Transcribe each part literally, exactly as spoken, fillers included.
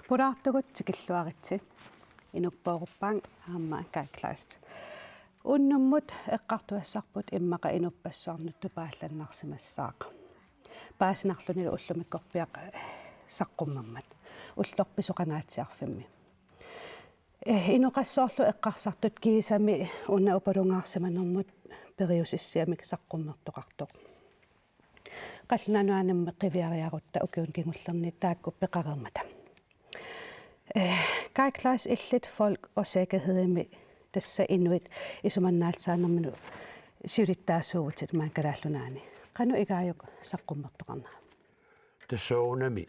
Pulaartugut tikilluaritsi Inuk Poorupaaq aamma Kaj Kleist. Unnummut eqqartugassarput immaqa inuppassuarnut tupaallannarsimassaaq. Paasinarlunilu ullumikkorpiaq saqqummermat ullorpit soqangaatsiarfimmi. Eh, inoqassoorlu eqqarsartut kiisami una upalungaarsimanermut periusissiamik saqqummertoqartoq. Qallunaat Nunaanni qiviariarutta ukiuni kingullerni taakku peqareermata. Eh, Kaj Kleist, illit folk og sikkerhedimi tassa inuit isumannaallisaanerminut siulittaasuuvutit maani Kalaallit Nunaanni. Qanoq igaajuk saqqummertoqarnera? Tassa soorunami,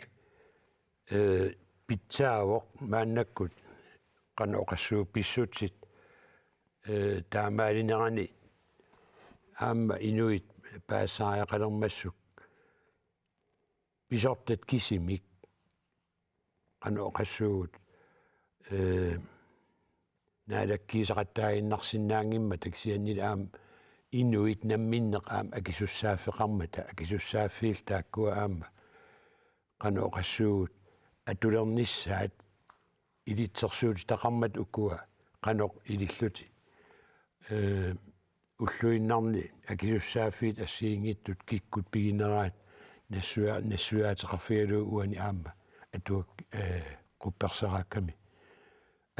eh, pitsaavoq maannakkut qanoq oqassuuvoq pissutsit, eh, taamaalinerani aamma inuit paasisariaqalermassuk pisortat kisimik qanoq oqassuuvoq, eh, naalakkiisaqattaaginnarsinnaanngimmata kisianni aamma inuit namminneq aamma akisussaaffeqarmata, akisussaaffiit taakkua aamma qanoq oqassuuvoq atulernissaat ilitsersuutitaqarmata ukua qanoq ilillutik. Eh, ulluinnarni akisussaaffiit assigiinngitsut kikkut pigineraat nassua-, nassuiaateqarfigalugu uani aamma atuak-, eh, quppersereerakkami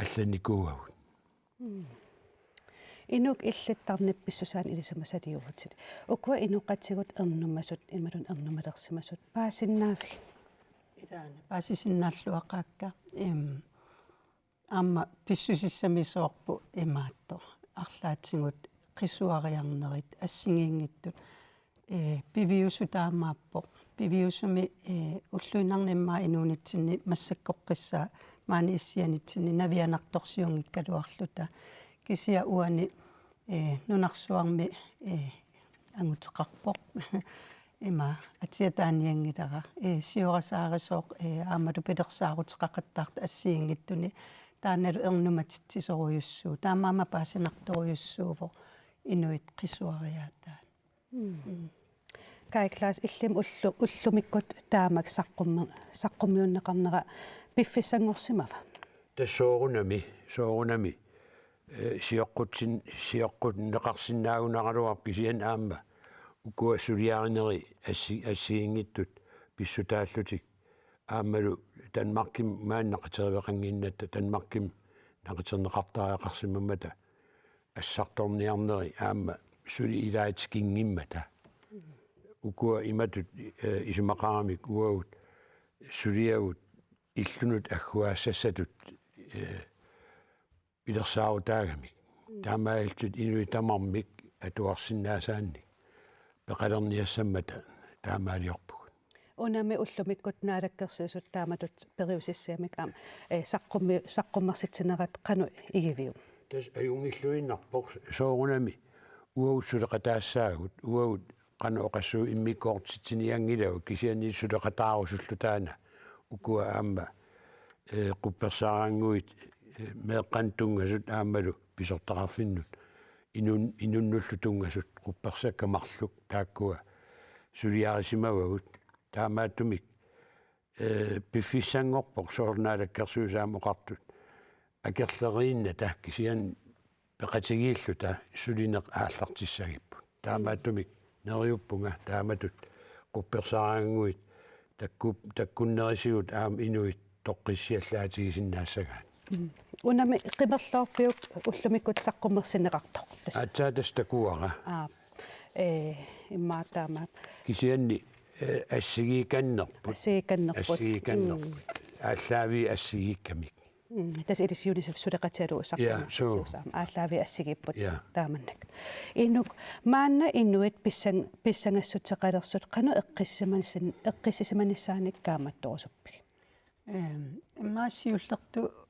allannikuuagut. Mm. Inuk, illit tarnip pissusaanik ilisimasaliuvutit. Ukua inoqatigut ernumasut, imaluunniit ernumalersimasut paasisinnaavigit? Ilaana paasisinnaalluaqaakka, em, aamma pissusissamisoorput imaattoq. Arlaatigut qisuariarnerit assigiinngitsut. Eh, piviusoq taamaappoq. Piviusumi, eh, ulluinnarni immaqa inuunitsinni massakkoqqissaaq maani issianitsinni navianartorsiunngikkaluarluta. Kisianni uani, eh, nunarsuarmi, eh, anguteqarpoq. Ima atia taanianngilara. Eh, siorasaarisoq, eh, aammalu pilersaaruteqaqattaartoq assigiinngitsuni. Taannalu ernumatitsisorujussuuvoq. Taamaammat paasinartorujussuuvoq inuit qisuariaataat. Mm. Mm. Kaj Kleist, illimmi ullu-, ullumikkut taamak saqqummi-, saqqummiunneqarnera piffissanngorsimava? Tassa soorunami, soorunami. Eh, sioqqutsin-, sioqqunneqarsinnaagunaraluarpoq kisianni aamma ukua suliarinerit assi-, assigiinngitsut pissutaallutik aammalu Danmarkimi maani naqiterivaqannginnatta Danmarkimi naqiterneqartariaqarsimammata assartorniarneri aamma suli ilaatikinngimmata. Ukua imatut, eh, isumaqaramik uagut suliavut illunut agguaassassatut, eh, pilersaarutaagamik. Mm. Taamaalillutik inuit tamarmik atuarsinnaasaannik peqalerniassammata taamaaliorpugut. Unami ullumikkut Naalakkersuisut taamatut periusissiamik aamma, eh, saqqummi-, saqqummersitsinerat qanoq igiviuk? Tassa ajunngilluinnarpoq soorunami uagut suleqataassaagut, uagut qanoq oqassuunga immikkoortitsinianngilagut kisianni suleqataarusullu taanna ukua aamma, eh, quppersaarannguit, eh, meeqqanut tunngasut aammalu pisortaqarfinnut inun-, inunnullu tunngasut quppersakka marluk taakkua suliarisimavagut taamaattumik, eh, piffissanngorpoq soorlu Naalakkersuisut aamma oqartut akerleriinnata kisianni peqatigiilluta sulineq aallartissagipput. Taamaattumik neriuppunga taamatut quppersaarannguit takku-, takkunnerisigut aamma inuit toqqissiallaatigisinnaassagaat. Mm. Unami qimerloorpiuk ullumikkut saqqummersinneqartoq? Tassa. Aatsaat tassa takuara. Aa. Eh, immaqa taama. Kisianni, eh, assigiikannerput. Assigiikannerput. Assigiikannerput. Mm. Aallaaviit assigiikkamik. Mm, tassa ilissi UNICEF suleqatigalugu. Ja, suu. Saqqummersitsiusaam aallaaviit assigiipput. Ja. Taamannak. Inuk, maanna inuit pissan-, pissangassuteqalersut qanoq eqqissisimanissin-, eqqissisimanissaanik kaammattorusuppigit? Ehm, immaqa siullertut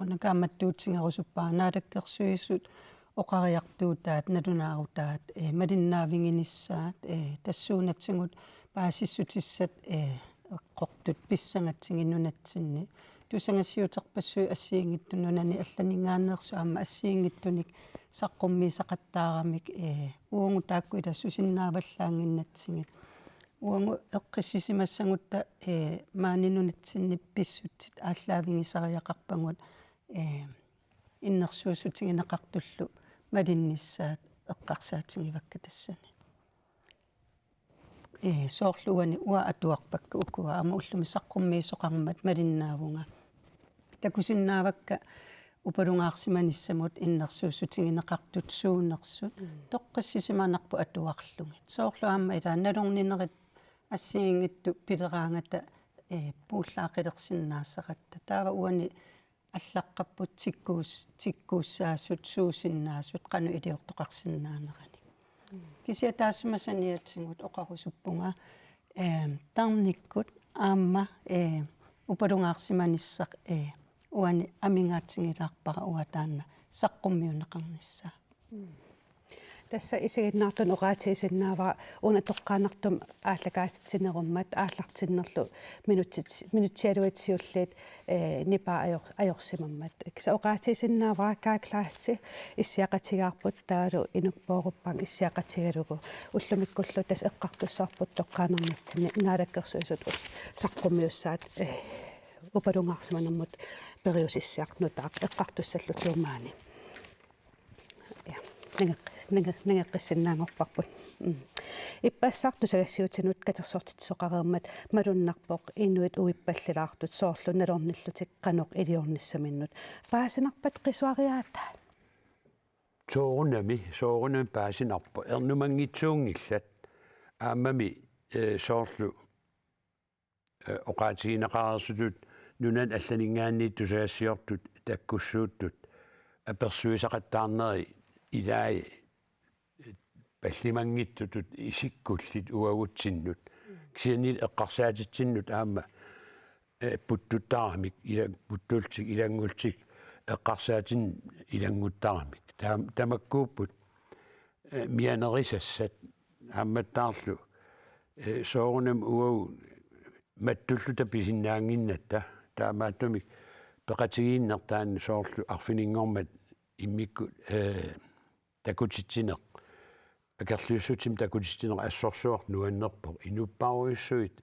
una kaammattuutigerusuppara Naalakkersuisut oqariartuutaat, nalunaarutaat, eh, malinnaaviginissaat, eh, tassuunatigut paasissutissat, eh, eqqortut pissangatsigit nunatsinni. Tusagassiuuterpassuit assigiinngitsut nunani allaninngaanneersut aamma assigiinngitsunik saqqummiisaqattaaramik, ee, uagut taakku ila susinnaavallaannginnatsigit. Uagut eqqissisimassagutta, ee, maani nunatsinni pissutsit aallaavigisariaqarpagut, ee, innersuussutigineqartullu malinnissaat eqqarsaatigivakka tassani. Ee, soorlu uani uanga atuarpakka ukua, aamma ullumi saqqummiisoqarmat malinnaavunga. Takusinnaavakka upalungaarsimanissamut innersuussutigineqartut suunersut. Mm. Toqqissisimanarpoq atuarlugit. Soorlu aamma ila nalorninerit assigiinngitsut pileraangata, ee, puullaaqilersinnaasaratta. Taava uani allaqqapput tikkuus-, tikkuussaasut, suusinnaasut, qanoq iliortoqarsinnaaneranik. Mm. Kisianni taassuma saniatigut oqarusuppunga, eem, tarnikkut aamma, ee, upalungaarsimanissaq, ee, uani amigaatigilaarpara uanga taanna saqqummiunneqarnissaa. Mm. Tassa isiginnaartunut oqaatigisinnaavara una toqqaannartumik aallakaatitsinerummat aallartinnerlu minutsit-, minutsialuit siulliit, ee, nipaa ajor-, ajorsimammat. Kisianni oqaatigisinnaavara Kai Kleist issiaqatigaarput taavalu Inuk Poorup Bang issiaqatigalugu ullumikkullu tassa eqqartussarput toqqaannarnitsinni Naalakkersuisut saqqummiussaat, ee, upalungaarsimanermut periusissiaq nutaaq eqqartussallutigu maani. Ja, nangeq-, nange-, nangeqqissinnaanngorparput. Mm. Ippassaq tusagassiuutinut katersortitsisoqareermat malunnarpoq inuit uippallaartut soorlu nalornillutik qanoq iliornissaminnut paasinarpat qisuariaataat. Soorunami, soorunami paasinarpoq. Ernumanngitsuunngillat. Aammami, ee, soorlu ee, oqaatigineqareersutut nunani allaninngaanniit tusagassiortut takkussuuttut apersuisaqattaarneri ilai pallimanngitsutut isikkullit uagutsinnut. Kisianni eqqarsaatitsinnut aamma, ee, puttuttaramik, ila-, puttullutik ilanngullutik eqqarsaatinik ilannguttaramik. Taam-, tamakkuupput ee, mianerisassat aammattaarlu, ee, soorunami uagut mattulluta pisinnaannginnatta, taamaattumik peqatigiinneq taanna soorlu arfininngormat immikkut, ee, takutitsineq, akerliussutsimik takutitsineq assorsuaq nuannerpoq, inuppassuit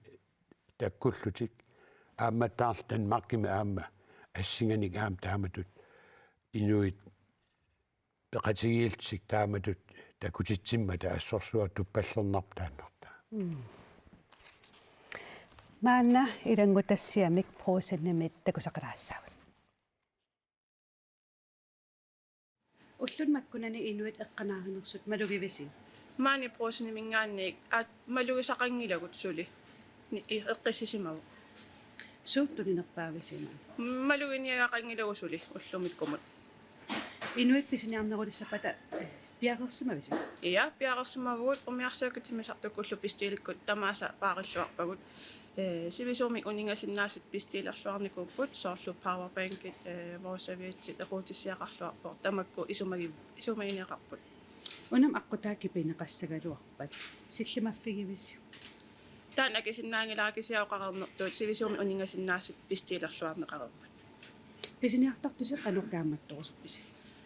takkullutik, aammattaarlu Danmarkimi aamma assinganik aamma taamatut inuit peqatigiillutik taamatut takutitsimmata assorsuaq tuppallernarpoq taannartaa. Mm. Maanna ilanngutassiamik Brugsenimit takusaqalaassaagut. Ulluni makkunani inuit eqqanaarunersut malugivisiuk? Maani Brugseniminngaanniit aat malugisaqanngilagut suli. Ni-, i-, eqqissisimavoq. Suut tuninerpaavisiuk? Maluginiagaqanngilagut suli ullumikkumut. Inuit pisiniarnerulissappata piareersimavisiuk? Ja, piareersimavugut, umiarsuakkut timmisartukkullu bestiilikkut tamaasa paarilluarpagut. Ee, sivisuumik uninngasinnaasut bestiilerluarnikuupput, soorlu powerbankit, ee, vådservietsit, equutissiaqarluarpoq, tamakku isumagi-, isumaginiaqarput. Unami aqqutaa kipineqassagaluarpat, sillimaffigivisiuk? Taanna akisinnaanngilara, kisianni oqareernertut sivisuumik uninngasinnaasut bestiilerluarneqareerput. Pisiniartartusi qanoq kaammattorusuppisi?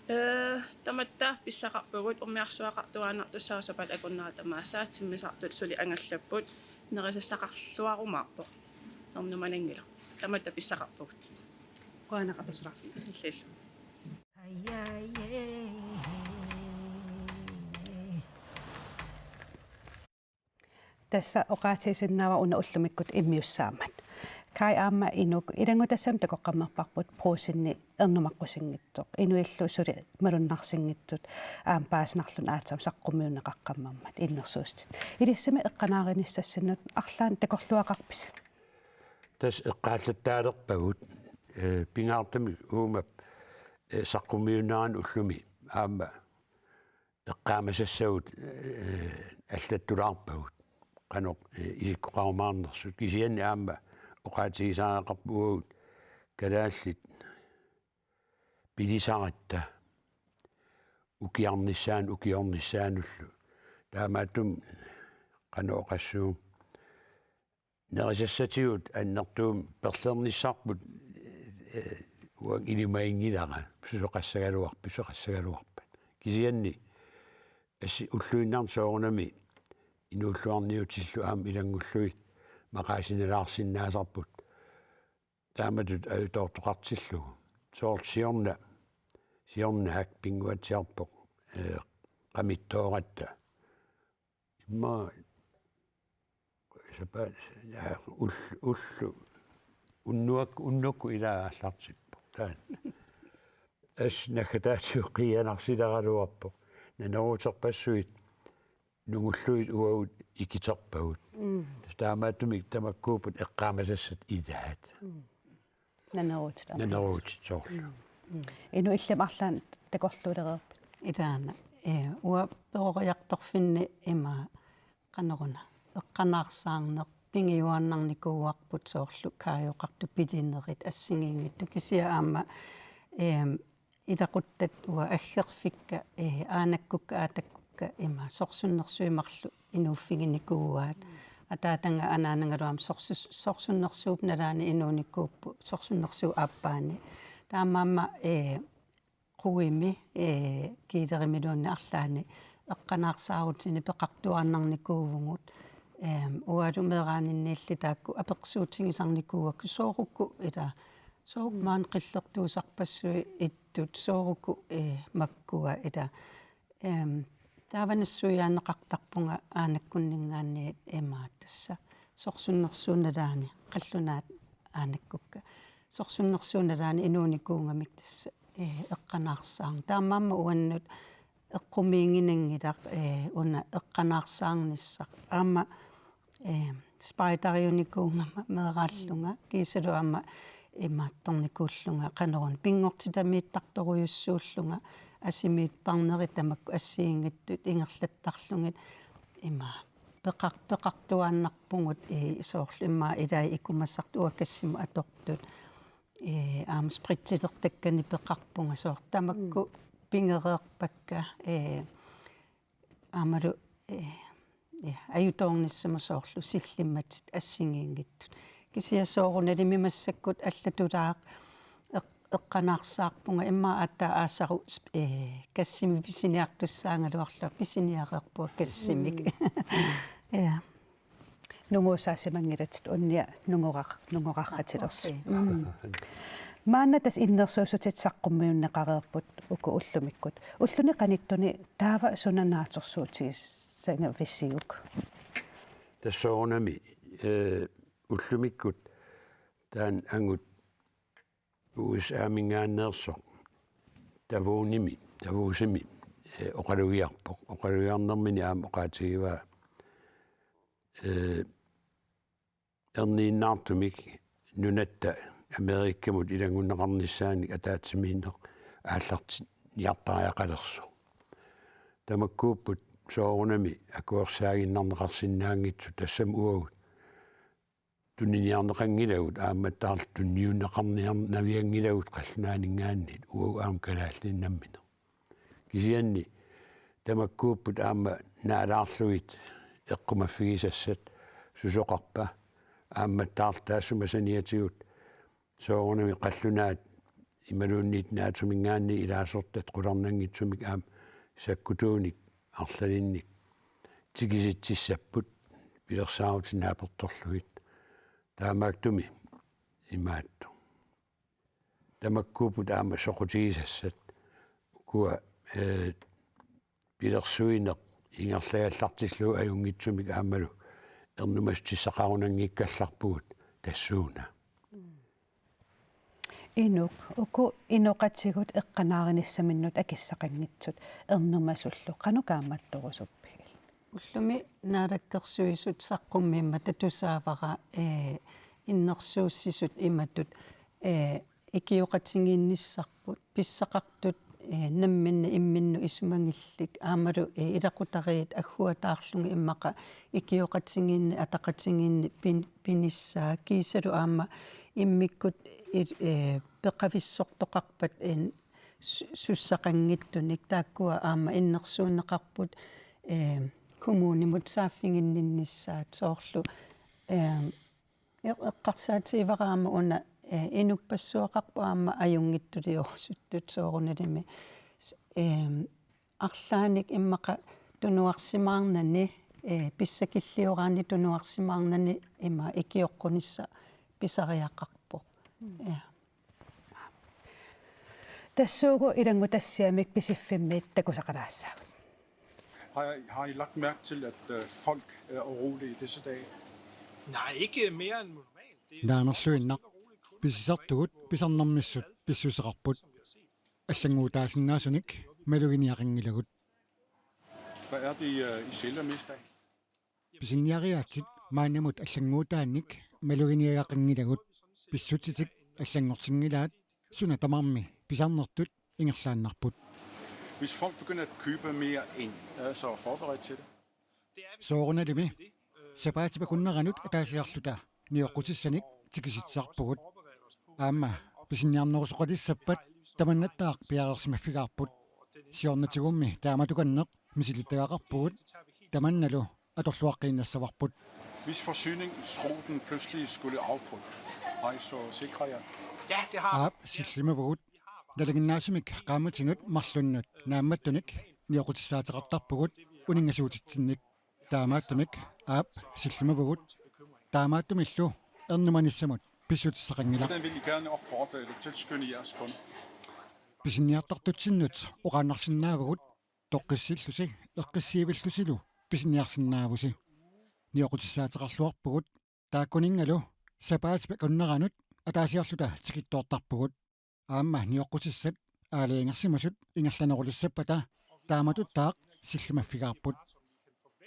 Ee, tamatta pissaqarpugut, umiarsuaqartuaannartussaavoq sapaatip akunnera tamaasa, timmisartut suli angallapput, nerisassaqarluarumaarpoq. Ernumananngilaq. Tamatta pissaqarpugut. Qujanaq apersularsinnaasannik. Illillu. Tassa oqaatigisinnaavara una ullumikkut immiussaammat. Kai aamma Inuk, ilanngutassiamik takoqqammerparput Brugsenit ernumaqqusinngitsoq. Inuillu suli malunnarsinngitsut aamma paasinarluni aatsaammi saqqummiunneqaqqammermat innersuussutit. Ilissimi eqqanaarunissassinnut arlaannik takorluugaqarpisi? Tassa eqqaallattaalerpagut, ee, pingaartumik uuma, ee, saqqummiunnerani ullumi aamma eqqaamasassagut, ee, allattulaarpagut qanoq, ee, isikkoqarumaarnersut, kisianni aamma oqaatigisariaqarpugut kalaallit pilisaratta ukiarnissaanut ukiornissaanullu. Taamaattumik qanoq oqassuunga, nerisassatigut annertuumik perlernissarput, eh, uanga ilimaginngilara, susoqassagaluarpat, susoqassagaluarpat. Kisianni assi ulluinnarni soorunami inuulluarniutillu aamma ilanngullugit maqaasinalaarsinnaasarput taamatut ajutoortoqartillugu. Soorlu siorna, siornaak pinnguatsiarpoq, eh, qamittooratta. Immaqa sapa-, ja, ull-, ullu-, unnuak-, unnukkut ilaa aallartippoq. Taanna. Assut naggataatigut qiianarsileraluarpoq. Naneruuterpassuit nungullugit uagut ikiterpagut. Mm. Tassa taamaattumik tamakkuupput eqqaamasassat ilaat. Mm. Naneruutit aamma. Naneruutit soorlu. Mm. Mm. Inuk illimmi arlaannik takorluulereerpit? Ilaana, eh, uanga peroriartorfinni ima qanoruna. Eqqanaarsaarneq pingajuaannarnikuuarput soorlu kaajoqartut pilinerit assigiinngitsut kisianni aamma, em, ilaquttat uanga aggerfikka, eh, aanakkukka aatakkukka ima sorsunnersuit marluk inuuffiginikuuaat. Ataataga anaanagalu aamma sorsus-, sorsunnersuup nalaani inuunikuupput sorsunnersuup aappaani. Taamaammat, eh, quimi, eh, kiilerimiluunniit arlaanni eqqanaarsaarutinik peqartuaannarnikuuvugut. Em, uangalu meeraaninniilli taakku apersuutigisarnikuuakka soorlu ila, soorlu maani qillertuusarpassuit ittut, soorlu, eh, makkua ila. Em, taava nassuiaanneqartarpunga aanakkunninngaanniit imaattoq tassa. Sorsunnersuup nalaani qallunaat aanakkukka. Sorsunnersuup nalaani inuunikuugamik tassa, eh, eqqanaarsaarneq. Taamaammat uannut eqqumiiginanngilaq, eh, una eqqanaarsaarnissaq. Aamma, eh, spideriunikuugama meeraallunga, kiisalu aamma imaattornikuullunga, qanoruna pinngortitamiittartorujussuullunga, asimiittarnerit tamakku assigiinngitsut ingerlattarlugit, ima peqar-, peqartuaannarpugut, eh, soorlu ima ilai ikumasartut uanga kassimut atortut. Eh, aamma spritsilertakkani peqarpunga soorlu tamakku. Mm. Pigereerpakka, eh, aammalu, eh, eh, ajutoornissamut soorlu sillimmatit assigiinngitsut. Kisianni soorunalimi massakkut allatulaaq eq-, eqqanaarsaarpunga immaqa aatsaat aasaru sp-, eh, kassimi pisiniartussaagaluarlunga pisiniareerpunga kassimik. Mm. Ja. Nunguussaasimanngilatit unnia nungoraq-, nungoraqqatilersoq. Okay. Mm. Maanna tassa innersuussutit saqqummiunneqareerput uku ullumikkut. Ulluni qanittuni taava suna naatsorsuutigissagavisiuk? Tassa soorunami, eh, ullumikkut taanna angut U S A-minngaanneersoq Davonimi, Davosimi, eh, oqalugiarpoq. Oqalugiarnermini aamma oqaatigivaa, eh, erniinnaartumik nunatta Amerikamut ilanngunneqarnissaanik ataatsimiinneq aallartinniartariaqalersoq. Tamakkuupput soorunami akuersaaginnarneqarsinnaanngitsut tassami uagut tuniniarneqanngilagut aammattaarlu tunniunneqarniarnavianngilagut qallunaaninngaanniit uagut aamma kalaallinit nammineq. Kisianni tamakkuupput aamma naalaarlugit eqqumaffigisassat susoqarpa aammattaarlu taassuma saniatigut soorunami qallunaat imaluunniit NATO-minngaanniit ilaasortat qularnanngitsumik aamma sakkutuunik arlalinnik tikisitsissapput pilersaarutit naapertorlugit. Taamaattumi imaattoq. Tamakkuupput aamma soqutigisassat. Ukua, eh, pilersuineq ingerlagallartillugu ajunngitsumik aammalu ernumassutissaqarunanngikkallarpugut tassuuna. Inuk, uku inoqatigut eqqanaarinissaminnut akissaqanngitsut ernumasullu qanoq kaammattorusuppigit? Ullumi Naalakkersuisut saqqummiimmata tusaavara, eh, innersuussisut imatut, eh, ikioqatigiinnissarput, pissaqartut, eh, namminneq imminnut isumagillit, aammalu, eh, ilaqutariit agguataarlugit immaqa ikioqatigiinneq ataqatigiinneq pin-, pinissaa, kiisalu aamma immikkut il-, eh, peqavissortoqarpat, eh, su-, sussaqanngitsunik, taakkua aamma innersuunneqarput, eh, kommunimut saaffiginninnissaat soorlu, eh, Eq-, eqqarsaatigivaat aamma una, eh, inuppassuaqarpoq aamma ajunngitsuliorusuttut soorunalimi. S-, ehm, arlaannik immaqa tunuarsimaarnani, eh, pissakillioraanni tunuarsimaarnani ima ikioqqunissaq pisariaqarpoq. Mm. Ja. Tassuugu ilanngutassiamik Pisiffimmiit takusaqalaassaagut. Har, har I lagt mærke til, at øh, folk er urolige i disse dage? Nej, ikke mere end normalt. Det er Naamerluinnaq pisisartugut pisarnermissut pissuseqarput. Allannguutaasinnaasunik maluginiaqanngilagut. Hvad er det, øh, I sælger mest af? Pisiniariaatsit maannamut allannguutaannik maluginiagaqanngilagut. Pissutsitik allanngortinngilaat suna tamarmi pisarnertut ingerlaannarput. Hvis folk begynder at købe mere ind, er I så forberedt til det? Soorunalimi sapaatip akunneranut ataasiarluta nioqqutissanik tikisitsisarpugut. Aamma pisiniarnerusoqalissappat tamannattaaq piareersimaffigaarput. Siornatigummi taamatukanneq misilittagaqarpugut. Tamannalu atorluaqqiinnassavarput. Hvis forsyningsruten pludselig skulle afbryde, har I så sikret jer? Ja, det har Aap, sillimavugut. Nalinginnaasumik qaammatinut marlunnut naammattunik nioqqutissaateqartarpugut uninngasuutitsinnik. Taamaattumik aap, sillimavugut. Taamaattumillu ernumanissamut pissutissaqanngilaq. Hvordan vil I gerne opfordre eller tilskynde jeres kunder? Pisiniartartutsinnut oqaannarsinnaavugut, toqqissillusi eqqissiivillusilu pisiniarsinnaavusi. Nioqqutissaateqarluarpugut, taakkuninngalu sapaatip akunneranut ataasiarluta tikittoortarpugut. Aamma nioqqutissat aalajangersimasut ingerlanerulissappata taamatuttaaq sillimaffigaarput.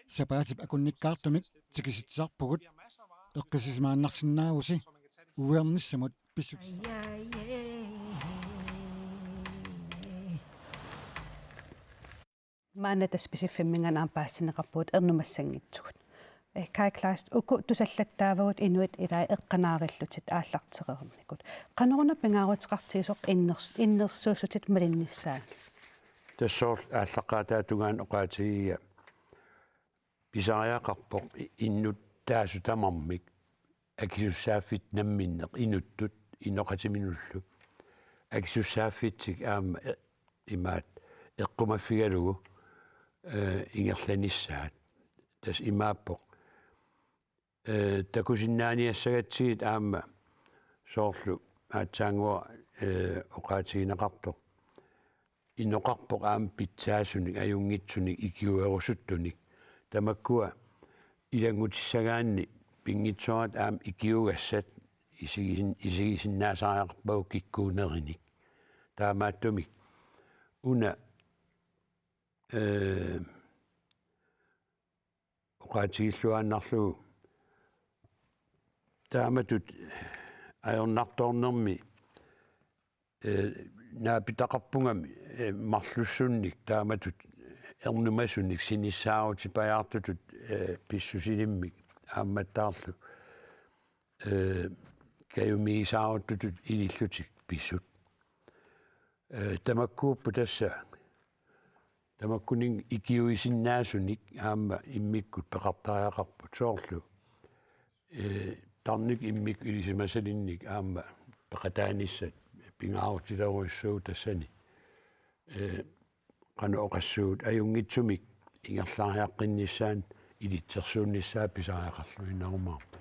Sapaatip akunnikkaartumik tikisitsisarpugut, eqqissisimaannarsinnaavusi uiarnissamut pissut. Maanna tassa Pisiffimminngaanniit aamma paasineqarpugut ernumassanngitsugut. Eh, Kaj Kleist, uku tusallattaavagut inuit ilai eqqanaarillutik aallartereernikut. Qanoruna pingaaruteqartigisoq inners-, innersuussutit malinnissaannik? Tassa soorlu aallaqqaataata tungaanut oqaatigigiga pisariaqarpoq i-, innuttaasut tamarmik akisussaaffiit namminneq inuttut inoqatiminullu. Akisussaaffiitsik aamma e-, imaat eqqumaffigalugu, eh, ingerlanissaat. Tassa imaappoq. Eh, takusinnaaniassagatsigit aamma soorlu aatsaannguaq, eh, oqaatigineqartoq. Inoqarpoq aamma pitsaasunik, ajunngitsunik, ikiuerusuttunik. Tamakkua ilanngutissagaanni pinngitsooratik aamma ikiugassat isigisin-, isigisinnaasariaqarpagut kikkuunerinik. Taamaattumik una, eh, oqaatigilluaannarlugu taamatut ajornartoornermi, eh, naapitaqarpungami, eh, marlussunnik taamatut ernumasunik sinissaarutipajaartutut, eh, pissusilimmik aammattaarlu, eh, kajumigisaaruttutut ilillutik pissut. Eh, tamakkuupput tassa tamakkuninnga ikiuisinnaasunik aamma immikkut peqartariaqarput soorlu. Eh, tarnikkut immikkut ilisimasalinnik aamma peqataanissat pingaarutilerujussuuvoq tassani. Eh, qanoq oqassuunga ajunngitsumik ingerlariaqqinnissaanut ilitsersuunnissaa pisariaqarluinnarumaarpoq.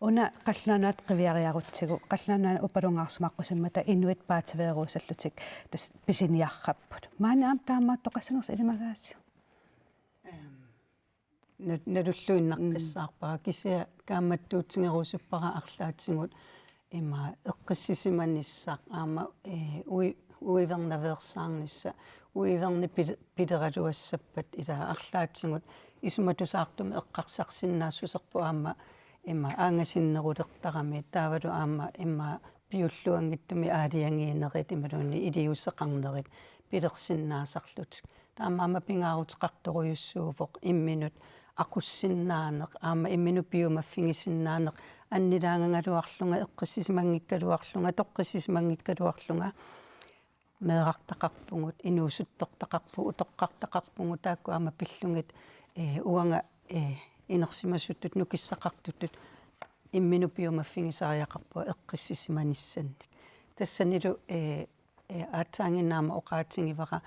Una qallunaat qiviariarutsigu, qallunaat upalungaarsimaqqusimmata inuit paatsiveeruusallutik tassa pisiniarrapput. Maani aamma taamaattoqassanersoq ilimagaasiuk? Ehm, nat-, nalulluinnaqqissaarpara, kisianni kaammattuutigerusuppara arlaatigut ima eqqissisimanissaq aamma, eh, ui-, uivernaveersaarnissaq, uiverni pil-, pileraluassappat ilaa arlaatigut isumatusaartumik eqqarsarsinnaassuserput aamma ima aangasinnerulertarami taavalu aamma ima piulluanngitsumik aalajangiinerit imaluunniit iliuuseqarnerit pilersinnaasarlutik. Taamaammat aamma pingaaruteqartorujussuuvoq imminut aqussinnaaneq, aamma imminut piumaffigisinnaaneq, annilaangagaluarlunga, eqqissisimanngikkaluarlunga, toqqissisimanngikkaluarlunga, meerartaqarpugut, inuusuttortaqarpugut, utoqqartaqarpugut, taakku aamma pillugit, eh, uanga, eh, inersimasutut nukissaqartutut imminut piumaffigisariaqarpunga eqqissisimanissannik. Tassanilu, ee, ee, aatsaannguaq aamma oqaatigivara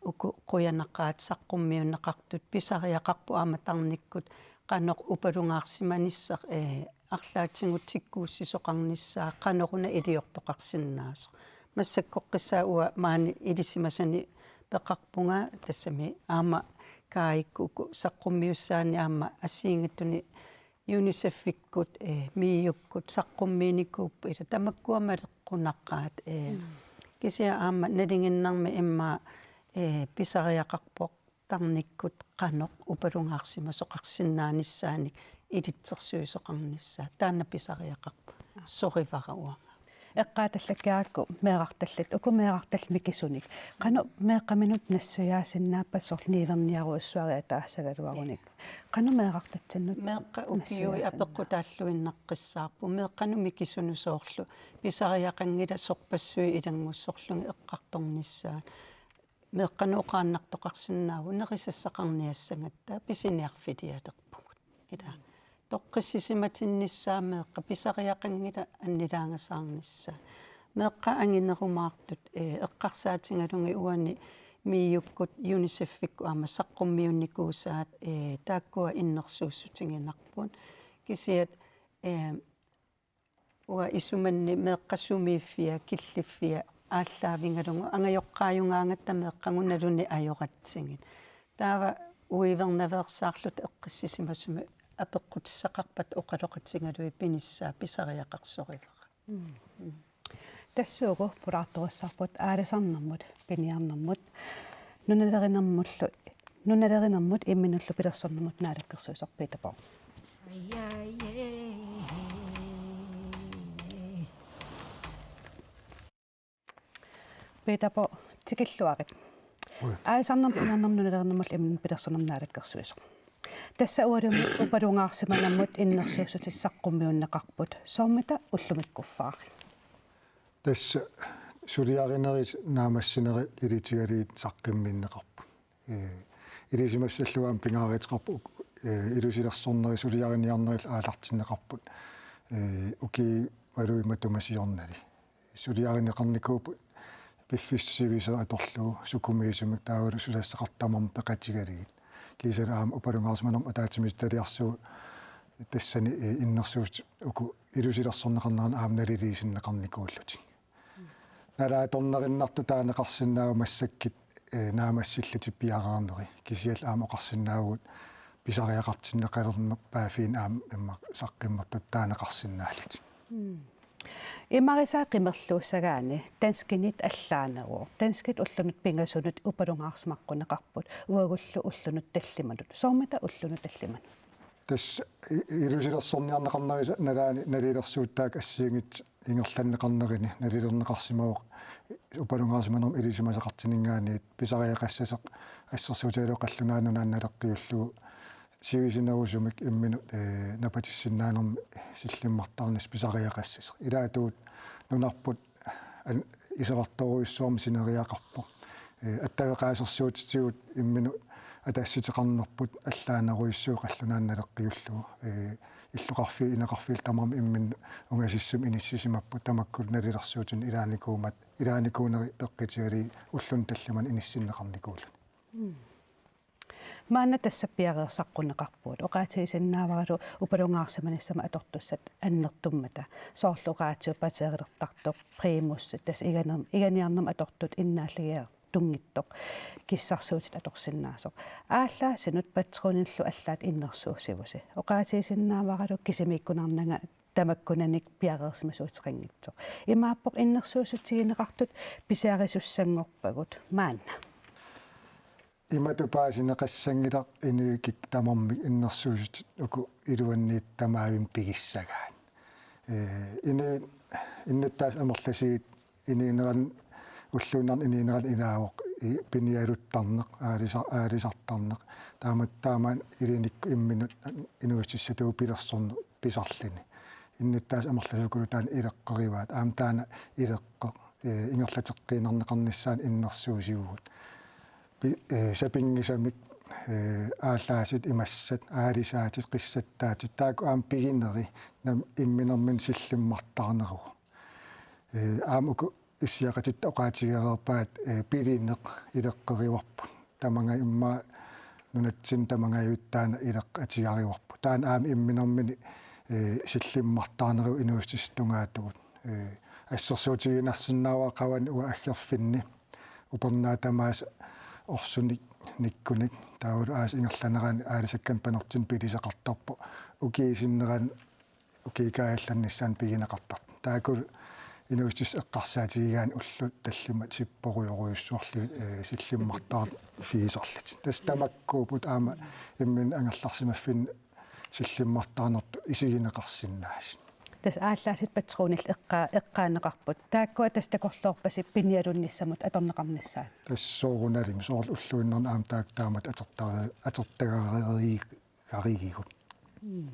uku qujanaqaat saqqummiunneqartut, pisariaqarpoq aamma tarnikkut qanoq upalungaarsimanissaq, ee, arlaatigut tikkuussisoqarnissaa, qanoruna iliortoqarsinnaasoq. Massakkorpiaq uanga maani ilisimasani peqarpunga, tassami aamma Kaajikkut uku saqqummiussaanni aamma assigiinngitsunik UNICEF-ikkut, ee, MIO-kkut saqqummiinikuupput, ila tamakkua maleqqunaqaat, ee, mm, kisianni aamma nalinginnarmi immaqa, ee, pisariaqarpoq tarnikkut qanoq upalungaarsimasoqarsinnaanissaannik ilitsersuisoqarnissaa. Taanna pisariaqarpoq. Sorivara uanga. Eqqaatallakkiarukku meerartallit, uku meerartallit mikisunik. Qanoq meeqqaminut nassuiaasinnaappat, soorlu niuerniarujussuarnik ataassagaluarunik? Qanoq meerartatsinnut? Meeqqat ukiui nassuiaasinnaappat apeqqutaalluinnaqqissaarput. Meeqqanut mikisunut soorlu pisariaqanngilaq sorpassuit ilanngussorlugit eqqartornissaat. Meeqqanut oqaannartoqarsinnaavoq nerisassaqarniassagatta, pisiniarfilialerpugut. Ila. Toqqissisimatinnissaa meeqqat, pisariaqanngilaq annilaangasaarnissaa. Meeqqat anginerumaartut, ee, eqqarsaatigalugit uani MIO-kkut, UNICEF-ikkut aamma saqqummiunnikuusaat, ee, taakkua innersuussutiginarput. Kisianni, ee, uanga isumanni meeqqat sumiiffia, killiffia aallaavigalugu, angajoqqaajugaangatta meeqqagut naluneq ajoratsigit. Taava uivernaveersaarluta eqqissisimasumik apeqqutissaqarpata oqaloqatigalugit pinissaa pisariaqarsorivara. Mm. Mm. Tassa uku pulaartorissarput aalisarnermut, piniarnermut, nunalerinermullu, nunalerinermut imminullu pilersornermut naalakkersuisoq Peter Borg. Peter Borg, tikilluarit. Ui. Aalisarnermut, piniarnermut, nunalerinermullu imminut pilersornermut naalakkersuisoq. Tassa uagut upalungaarsimanermut innersuussutit saqqummiunneqarput. Soormita ullumikkuffaari? Tassa suliarinerit naammassinerit ilitigalugit saqqummiunneqarput. Ee, ilisimassallugu aamma pingaaruteqarpoq, ee, ilusilersornerit suliariniarnerillu aallartinneqarput. Ee, ukiut malugit matuma siornali. Suliarineqarnikuupput piffissaq sivisooq atorlugu sukumiisumik, taavalu susassaqartut tamarmik peqatigalugit. Kiisalu aamma upalungaarsimanermut ataatsimiititaliarsuup tassani, ee, innersuussutit uku ilusilersorneqarneranni aamma naliliisinneqarnikuullutik. Nalaatornerinnartut taaneqarsinnaavoq massakkut, ee, naammassillutik piareerneri. Kisianni aamma oqarsinnaavugut pisariaqartinneqalerneq paaffiini aamma immaqa saqqummertutut taaneqarsinnaallutik. Mm. Imarisaa qimerluussagaanni danskinit allaaneruvoq. Danskit ullunut pingasunut upalungaarsimaqquneqarput, uagullu ullunut tallimanut. Soormita ullunut tallimanut? Tassa i-, ilusilersorniarneqarnerisa nalaani nalilersuutit taakku assigiinngitsut ingerlanneqarnerini nalilerneqarsimavoq, upalungaarsimanermut ilisimasaqartuninngaanniit pisariaqassasoq assersuutigalugu Qallunaat Nunaanni naleqqiullugu sivisunerusumik imminut, ee, napatissinnaanermik sillimmartarnissaq pisariaqassasoq. Ilaatigut nunarput an-, iserartorujussuarmik sineriaqarpoq. Ee, attaveqaasersuutitigut imminut atassuteqarnerput allaanerujussuuvoq Qallunaat Nunaanni naleqqiullugu. Ee, illoqarfiit ineqarfiillu tamarmik imminnut ungasissumik inissisimapput, tamakkulu nalilersuutinik ilaanikuummat, ilaanikuuneri peqqutigalugit ulluni tallimani inissinneqarnikuulluni. Mm. Maanna tassa piareersaqqunneqarpugut. Oqaatigisinnaavaralu upalungaarsimanissamut atortussat annertummata. Soorlu radiop, batterilertartoq, Primus, tassa iganer-, iganiarnermut atortut innaalligiartunngitsoq, kissarsuutit atorsinnaasoq. Aallaasinut patronillu allaat innersuussivusi. Oqaatigisinnaavaralu kisimiikkunarnanga tamakkunanik piareersimasuuteqanngitsoq. Imaappoq innersuussutigineqartut pisiarisussanngorpagut maanna. Imatut paasineqassanngilaq inuit kikkut tamarmik innersuussutit uku iluanniit tamavimmik pigissagaat. Ee, inuit innuttaasut amerlasuut inuuneranni, ulluinnarni inuuneranni ilaavoq, i-, pinialuttarneq, aalisa-, aalisartarneq. Taama, taama ilinikku imminut inuussutissatut pilersorneq pisarluni. Innuttaasut amerlasuukkullu taanna ileqqorivaat. Aamma taanna ileqqoq, ee, ingerlateqqiinnarneqarnissaanut innersuussivugut. Pi-, ee, sapinngisamik eh, aallaasit, imassat, aalisaatit, qissattaatit, taakku aamma pigineri nam-, imminermini sillimmartaarneruvoq. Eh, aamma uku issiaqatitta oqaatigereerpaat, eh, pilineq ileqqerivarput. Tamangajammik nunatsinni tamangajavittaana ileq atugaarivarput. Taanna aamma imminermini, eh, sillimmartaarneruvoq inuussutissat tungaatigut. Eh, assersuutiginarsinnaavara qavani uanga aggerfinni. Upernaaq tamaasa orsunik nikkunik. Taavalu aasap ingerlanerani aalisakkanik panertinnik pilisaqartarpoq. Ukiup sinnerani ukiup kaajallannissaani pigineqartartoq. Taakku inuussutissat eqqarsaatigigaanni ullut tallimat sipporujorujussuarlugit, eh, sillimmartaarfigisarlutik. Tassa tamakkuupput aamma imminut angerlarsimaffinni sillimmartaarnertut isigineqarsinnaasut. Tassa aallaasit patronillit eqqa-, eqqaaneqarput. Taakkua tassa takorloorpasi piniarunnissamut atorneqarnissaat. Tassa soorunalimi, soorlu ulluinnarni aamma taakku taamatut atortagari-, atortagarigigut. Mm.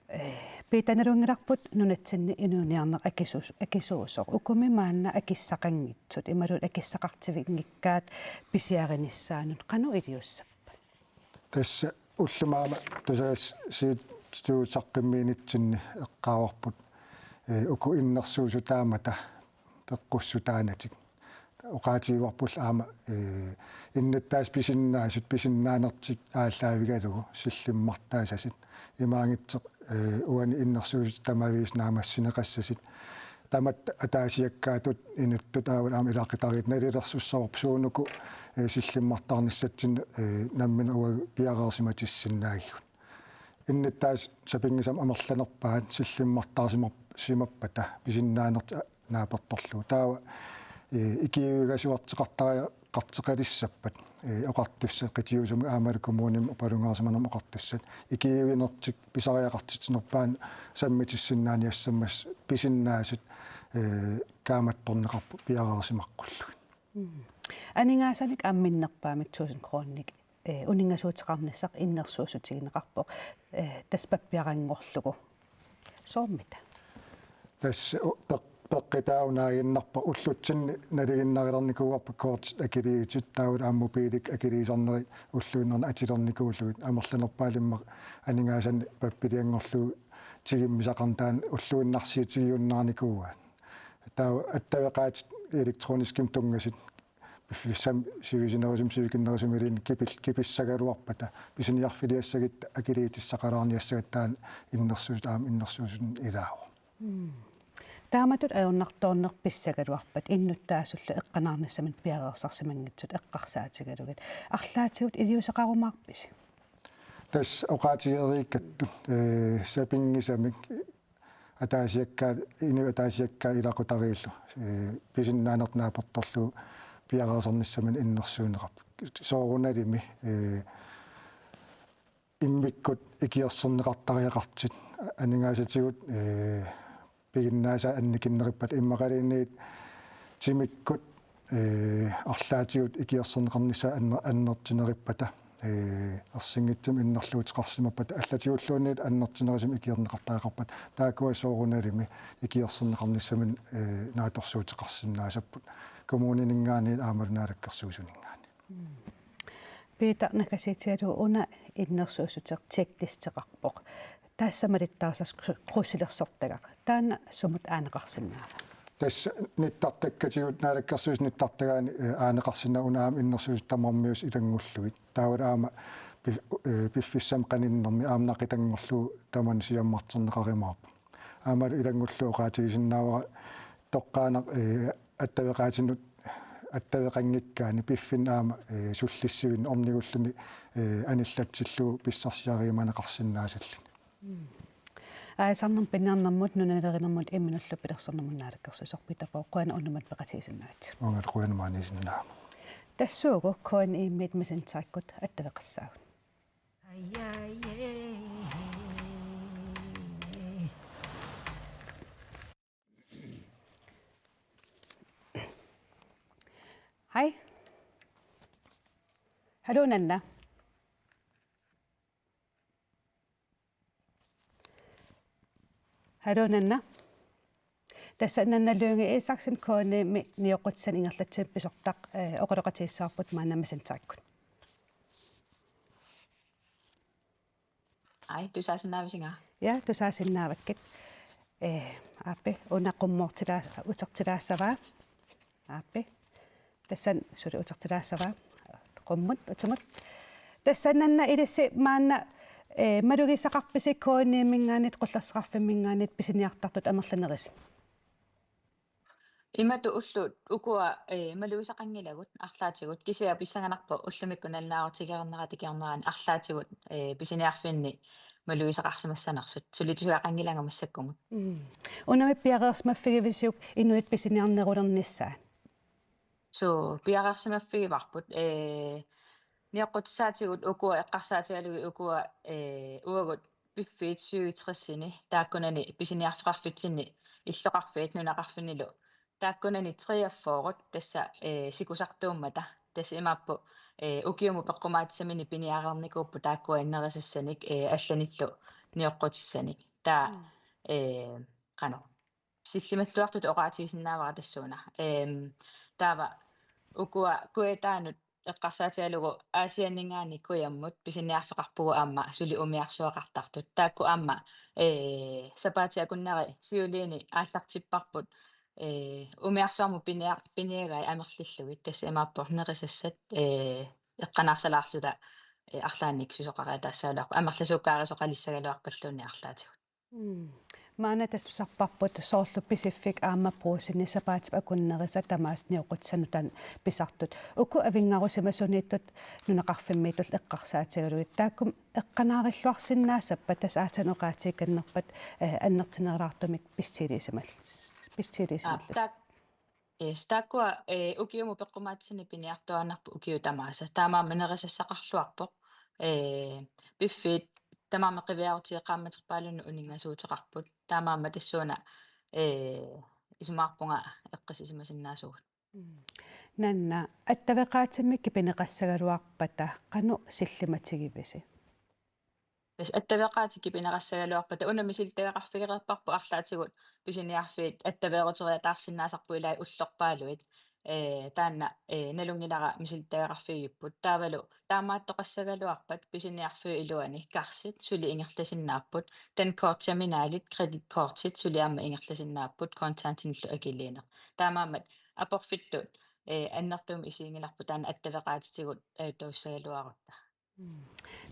Eh, Peter, nalunngilarput nunatsinni inuuniarneq akisuus-, akisuusoq. Ukumi maanna akissaqanngitsut, imaluunniit akissaqartivinngikkaat pisiarinissaannut, qanoq iliussappat? Tassa ulloq manna tusagassiuutitigut saqqummiunitsinni eqqaavarput, eh, uku innersuussutaammata peqqussutaanatik. Oqaatigivarpullu aamma, eh, innuttaasut pisinnaasut pisinnaanertik aallaavigalugu sillimmartaasasut. Imaanngitsoq, eh, uani innersuussutut tamaviisa naammassineqassasut. Tamatta ataasiakkaatut inuttut taavalu aamma ilaqutariittut nalilersussavarput suunuku, eh, sillimmartaarnissatsinnut, eh, nammineq uagut piareersimatissinnaagigut. Innuttaasut sapinngisamik amerlanerpaat sillimmartaarsimar-, simappata pisinnaanertik a-, naapertorlugu. Taava, eh, ikiuigasuarteqartaria-, qarteqalissappat, eh, oqartussat qitiusumik aammalu kommunimut oqalungaarsimanermut oqartussat. Ikiuinertik pisariaqartitsinerpaat sammitissinnaaneq assammassuk pisinnaasut, eh, kaammattorneqarput piareersimaqqullugu. Mm. Aningaasanik aamma minnerpaamik tusind kroninik, eh, uninngasuuteqarnissaq innersuussutigineqarpoq, eh, tassa pappiaranngorlugu. Soommita? Tassa u-, peq-, peqqutaavoq naaginnarpoq ullutsinni nalinginnarulernikuuarput kortit akiliutit taavalu aamma mobiilit akiliisarnerit ulluinnarni atilernikuullugit amerlanerpaalu immaqa aningaasanik pappilianngorlugu tigummisaqarneq taanna ulluinnarsiutigiunnaarnikuuaat. Taava attaveqaatit elektroniskimik tunngasut piffissami sivisunerusumi sivikinnerusumi iluani kipil-, kipissagaluarpata pisiniarfiliassagatta akiliutissaqalaarniassagatta taanna innersuus-, aamma innersuussuteqarneq ilaavoq. Mm. Taamatut ajornartoorneq pissagaluarpat innuttaasullu eqqanaarnissaminut piareersarsimanngitsut eqqarsaatigalugit arlaatigut iliuuseqarumaarpisi? Tassa oqaatigereerakku, eh, sapinngisamik ataasiakkaat, inuit ataasiakkaat ilaqutariillu, eh, pisinnaanertik naapertorlugu piareersarnissaminut innersuunneqarput. Soorunalimi, eh, immikkut ikiorserneqartariaqartut aningaasatigut, eh, piginnaasaat annikinnerippat immaqaluunniit timikkut, eh, arlaatigut ikiorserneqarnissaat anner-, annertunerippat, eh, ersinngitsumik innerluuteqarsimappata allatigulluunniit annertunerusumik ikiorneqartariaqarpata taakkua soorunalimi ikiorserneqarnissaminut, eh, naatsorsuuteqarsinnaasapput kommunininngaanniit aammalu naalakkersuisuninngaanniit. Mm. Peter, naggasiitigalugu una innersuussuteq tjeklisteqarpoq. Tassa malittarisassaq kru-, krydsilersortagaq. Taanna sumut aaneqarsinnaava? Tassa nittartakkatigut naalakkersuisut nittartagaanni, eh, aaneqarsinnaavoq una aamma innersuussuteq tamarmiusut ilanngullugit. Taavalu aamma pi-, eh, piffissami qaninnermi aamma naqitanngorlugu tamanut siammarterneqarumaarpoq. Aammalu ilanngullugu oqaatigisinnaavara toqqaannaq, eh, attaveqaatinut attaveqanngikkaanni piffinni aamma, eh, sullissivinni ornigulluni, eh, anillatsillugu pissarsiariumaneqarsinnaasalluni. Mm. Aalisarnermut piniarnermut nunalerinermut imminullu pilersornermut naalakkersuisoq Peter Borg, qujanaq unnummanna peqatigisinnaagakkit. Uangalu qujanaq maaniisinnaagama. Tassuugu K N I-miit Messengerikkut attaveqassaagut. Hej. Hallo, Nanna. Hallo, Nanna. Tassa Nanna Lynge Isaksen K N I-mi nioqqutissanik ingerlatsivimmi pisortaq, eh, oqaloqatigissavarput maanna Messengerikkut. Ai, tusaasinnaavisiga? Ja, tusaasinnaavakkit. Eh, aappi, una qummoortila-, utertilaassavaa. Aappi. Tassani suli utertilaassavaa. Qummut, utumut. Tassannanna ilissi maanna, eh, malugisaqarpisi K N I-minngaanniit, qullersaqarfimminngaanniit pisiniartartut amerlanerisat? Imatut ullut ukua, eh, malugisaqanngilagut arlaatigut, kisianni pissanganarpoq ullumikkut nalunaarutigereernerata ikiornerani arlaatigut, eh, pisiniarfinni malugisaqarsimassanersut. Suli tusagaqanngilanga massakkumut. Mm. Unami piareersimaffigivisiuk inuit pisiniarnerulernissaat? Suu, piareersimaffigivarput, eh, nioqqutissaatigut ukua eqqarsaatigalugit ukua, eh, uagut piffiit syvogtresini taakkunani pisiniarfeqarfitsinni illoqarfiit nunaqarfinnilu. Taakkunani treogfyrre tassa, eh, sikusartuummata. Tassa imaappoq, eh, ukiumut peqqumaatsiminni piniareernikuupput taakkua nerisassanik, eh, allanillu nioqqutissanik. Taava, mm, eh, qanoq sillimalluartutut oqaatigisinnaavara tassuuna. Ehm, taava ukua kujataanut eqqarsaatigalugu Aasianninngaanniit kujammut pisiniarfeqarpugut aamma suli umiarsuaqartartut. Taakku aamma, eh, sapaatip akunneri siuliini aallartipparput, eh, umiarsuarmut pinia-, piniagai amerlillugit, tassa imaappoq nerisassat, eh, eqqanaarsalaarluta, eh, arlaannik susoqariataassagaluarput, amerlasuukkaarisoqalissagaluarpalluunniit arlaatigut. Mm. Maanna tassa tusarparput soorlu Pisiffik aamma Brugsenimi sapaatip akunneri tamaasa nioqqutissanut taanna pisartut. Uku avinngarusimasuniittut nunaqarfimmiittut eqqarsaatigalugit. Taakku eqqanaarilluarsinnaassappat, tassa aatsaat oqaatigikannerpat, eh, annertunerulaartumik pissutigelisimal-, pissutigelisimallusi. Aa, taak-, Yes, taakkua, eh, ukiumut peqqumaatsiminni piniartuaannarput ukiut tamaasa. Taamaammat nerisassaqarluarpoq. Eh, piffiit tamarmik qiviarutigeqqaammaterpaalunnik uninngasuuteqarput. Taamaammat tassuuna, eh, isumaqarpunga eqqissisimasinnaasugut. Mm. Nanna, attaveqaatimmi kipineqassagaluarpata qanoq sillimatigivisi? Tassa attaveqaatit kipineqassagaluarpata una misilittagaqarfigereerparput arlaatigut pisiniarfiit attaveeruteriataarsinnaasarput ilai ullorpaaluit. Eh, taanna, eh, nalunngilara misilittagaqarfigigipput. Taavalu taamaattoqassagaluarpat pisiniarfiup iluani karsit suli ingerlasinnaapput. Dankortterminalit, kreditkortit suli aamma ingerlasinnaapput kontantinillu akiliineq. Taamaammat aporfittut, eh, annertuumik isiginngilarput taanna attaveqaatitigut, eh, ajuttaassagaluarutta. Mm.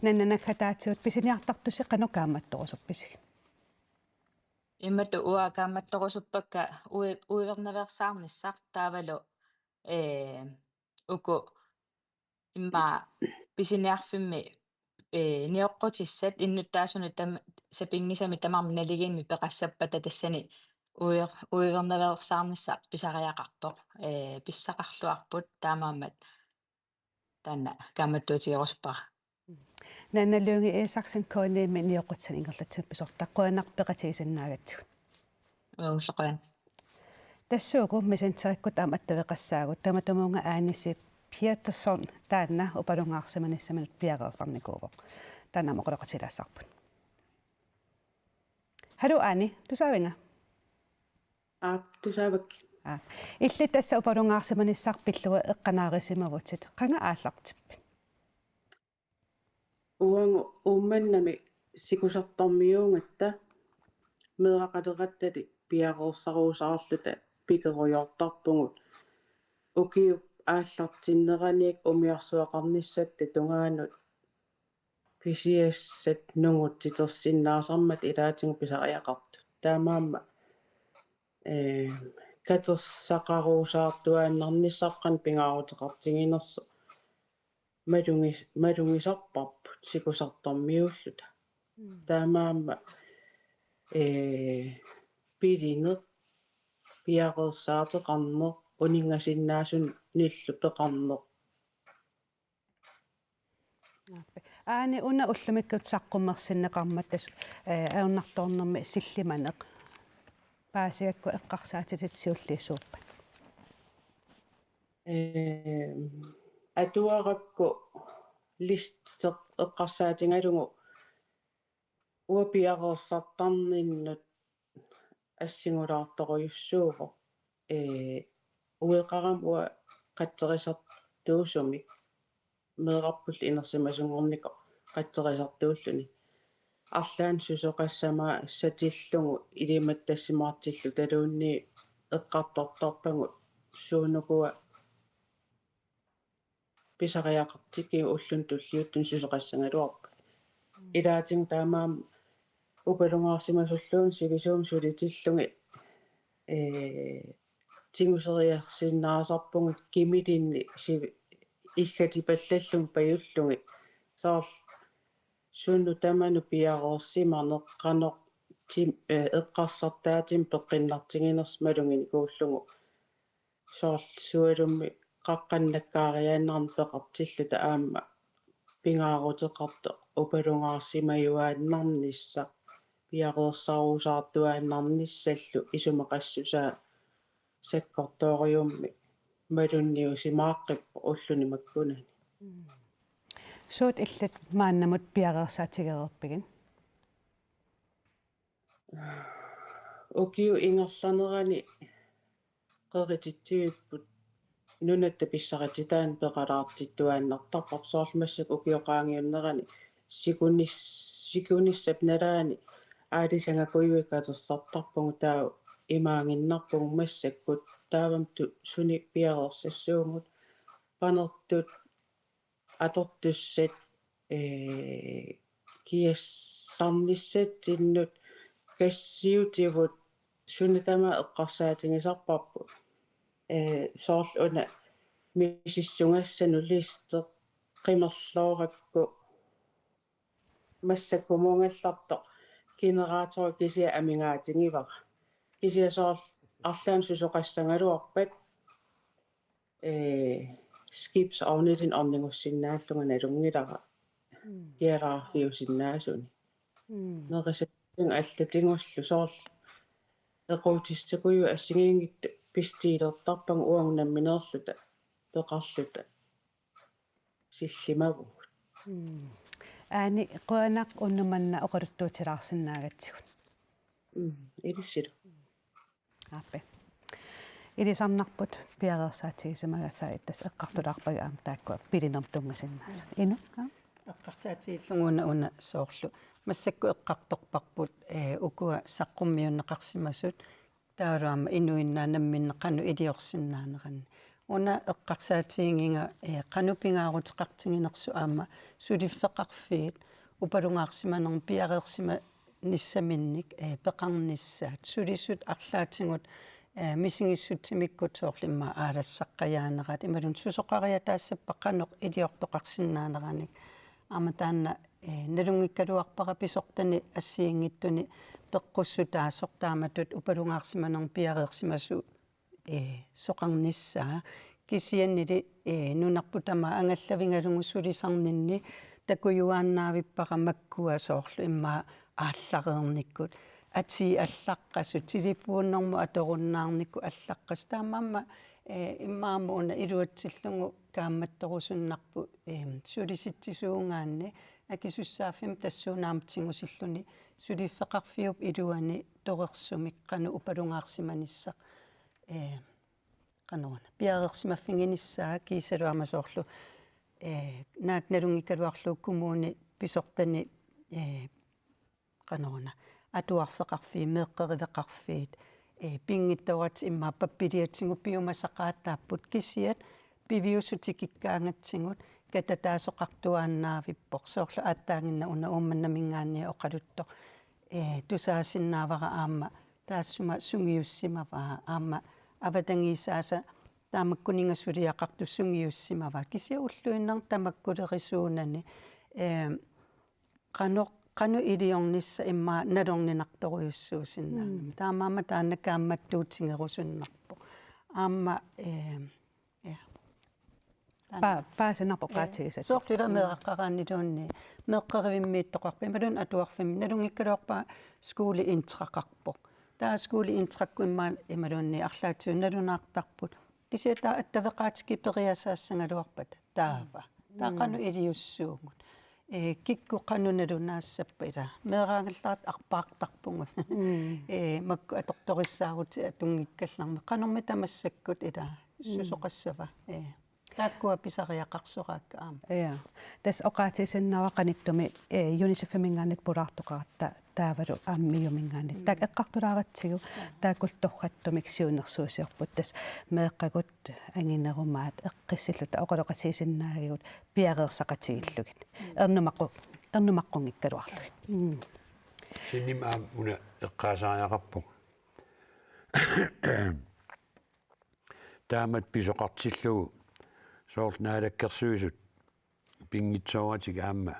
Nanna, naggataatigut pisiniartartusi qanoq kaammattorusuppisigit? Imatut uanga kaammattorusuppakka ui-, uivernaveersaarnissaq taavalu, eh, uku immaqa pisiniarfimmi, eh, nioqqutissat innuttaasunut tam-, sapinngisamik tamarmik naligiimmik peqassappata tassani uiver-, uivernaveersaarnissaq pisariaqarpoq, eh, pissaqarluarput taamaammat taanna kaammattuutigerusuppara. Nanna Lynge Isaksen, K N I-mi nioqqutissanik ingerlatsineq pisortaq, qujanaq peqatigisinnaagatsigut. Uagullu qujan. Tassuuku Messengerikkut aamma attaveqassaagut, tamatumunnga Ane C. Petersen taanna upalungaarsimanissaminut piareersarnikuuvoq. Taanna aamma oqaloqatigilaassaagut. Hallo Ane, tusaavinga? Aap, tusaavakka. Aap. Illit tassa upalungaarsimanissaq pillugu eqqanaarisimavutit. Qanga aallartippit? Uagut Uummannami sikusartormiuugatta meeraqalerattali piareersarusaarluta pikerujoortarpugut. Ukiup aallartinneraniit umiarsuaqarnissatta tungaanut pisiassat nungutsitersinnaasarmata ilaatigut pisariaqartut. Taamaammat, eh, katersaqarusaartuaannarnissarput qanoq pingaaruteqartiginersoq malugis-, malugisarparput sikusartormiuulluta. Mm. Taamaammat, eh, pilineq, piareersaateqarneq, uninngasinnaasunillu peqarneq. Aap. Ane, una ullumikkut saqqummersinneqarmat tassa, eh, ajornartoornermi sillimaneq. Paasigakku eqqarsaatitit siulliit suuppat? Ehm, atuarakku listeq eqqarsaatigalugu uanga piareersartarninnut assingulaartorujussuuvoq. Ee, ueqarama uanga qatserisartuusumik meerarpullu inersimasunngornikoq qatserisartuulluni. arlaannik susoqassamassatillugu ilimattassimaartillutaluunniit eqqartortarpagut suunukua pisariaqartikkit ulluni tulliuttuni susoqassagaluarpat. Ilaatigut taamaammat upalungaarsimasulluunniit sivisuumik sulitillugit, ee, tiguseriarsinnaasarpugut kimilinnik sivi-, iggatipallallugit pajullugit. Soorlu sunut tamanut piareersimaneq qanoq tim-, ee, eqqarsartaatimik peqqinnartiginersoq maluginikuullugu. Soorlu sualummik qaqqannakkaariaannarnik peqartilluta aamma pingaaruteqartoq upalungaarsimajuaannarnissaq piareersarusaartuaannarnissallu isumaqassusaa sakkortooriummi malunniusimaaqqippoq ulluni makkunani. Suut illit maannamut piareersaatigereerpigit? Ukiup ingerlanerani qerititsivipput nunatta pissarititaanik peqalaartittuaannartarparput, soorlu massakkut ukiup qaangiunnerani sikunis-, sikunissap nalaani aalisagakujuit katersartarpagut, taava imaaginnarpugut massakkut taavami tu-, sunik piareersassuugut, panertut, atortussat, ee, kiassarnissatsinnut, kassiutivut, sunut tamaat eqqarsaatigisarparput. Ee, soorlu una misissugassanut listeq qimerloorakku massakkumut uungallartoq generatori kisiat amigaatigivara. Kisianni soorlu arlaannik susoqassagaluarpat, ee, skibsovnilinnut ornigussinnaallunga nalunngilara. Mm. Kialaarfiusinnaasuni. Mm. Nerisassat allatigullu soorlu equutissat takujuit assigiinngitsut bestiilertarpagut uagut nammineerluta peqarluta sillimavugut. Mm. Aani, qujanaq unnuk manna oqaluttuutilaarsinnaagatsigut. Mm, ilissilu. Aappi. Ilisarnarput piareersaatigisimagassaatit, tassa eqqartulaarpakka aamma taakkua pilinermut tunngasinnaasut. Inu? Aa? Eqqarsaatigillugu una, una soorlu massakkut eqqartorparput, ee, ukua saqqummiunneqarsimasut taavalu aamma inuinnaat namminneq qanoq iliorsinnaanerannik. Una eqqarsaatigigiga, ee, qanoq pingaaruteqartiginersoq aamma suliffeqarfiit upalungaarsimanermut piareersimanissaminnik, ee, peqarnissaat. Sulisut arlaatigut, ee, misigissutsimikkut soorlu immaqa aalassaqqajaanerat imaluunniit susoqariataassappat qanoq iliortoqarsinnaaneranik. Aamma taanna, ee, nalunngikkaluarpara pisortani assigiinngitsuni peqqussutaasoq taamatut upalungaarsimanermut piareersimasoq, ee, soqarnissaa. Kisiannili, ee, nunarput tamaat angallavigalugu sulisarninni takujuaannaavippara makkua soorlu immaqa aallareernikkut. Atii allaqqasut, telefonermut atorunnaarnikkut allaqqasut. Taamaammat, ee, immaqa aamma una iluatsillugu kaammattorusunnarpoq, em, sulisitsisuugaanni akisussaaffimmik tassuuna aamma tigusilluni suliffeqarfiup iluani torersumik qanoq upalungaarsimanissaq, ee, qanoruna piareersimaffiginissaa kiisalu aamma soorlu, ee, naak nalunngikkaluarlugu kommuni pisortani, ee, qanoruna atuarfeqarfiit, meeqqeriveqarfiit, ee, pinngitsooratik immaqa pappiliatigut piumasaqaataapput kisiat piviusut tikikkaangatsigut katataasoqartuaannaavippoq. Soorlu aatsaaginnaq una Uummannaminngaanniit oqaluttoq, ee, tusaasinnaavara aamma taassuma sungiussimavaa, aamma avatangiisaasa taamakkuninnga suliaqartut sungiussimavaat. Kisianni ulluinnarni tamakkulerisuunani, ee, qanoq, qanoq iliornissaq immaqa nalorninartorujussuusinnaagami. Mm. Taamaammat taanna kaammattuutigerusunnarpoq. Aamma, ee, ja. Taanna. Pa-, paasinarpoq, ee, qaatigisat. Soorlu ila meeraqqaraanniluunniit meeqqerivimmiittoqarpoq, imaluunniit atuarfimmi, nalunngikkaluarpara skole entreqarpoq. Taava skole entrekkut immaqa imaluunniit arlaatigut nalunaartarput. Kisianni taava attaveqaatit kiperiasaassagaluarpata taava. Taava, mm, qanoq iliussuugut. Ee, kikkut qanoq nalunaassappat ila. Meeraagallaat arpaartarpugut. Mm. Ee, makku atortorissaarutit atunngikkallarmata. Qanormita massakkut ila. Mm. Susoqassava. Ee. Taakkua pisariaqarsoraakka aamma. Ja. Tassa oqaatigisinnaavara qanittumi, eh, UNICEF-iminngaanniit pulaartoqaratta taavalu aamma MIO-minngaanniit. Taakku eqqartulaaratsigu, taakku torrattumik siunnersuusiorput. Tassa meeqqagut anginerumaat eqqissilluta oqaloqatigisinnaagatsigu piareersaqatigillugit. Ernumaqu-, ernumaqqunngikkaluarlugit. Mm. Sinnimi aamma una eqqaasariaqarpoq. Taamatut pisoqartillugu soorlu Naalakkersuisut pinngitsooratik aamma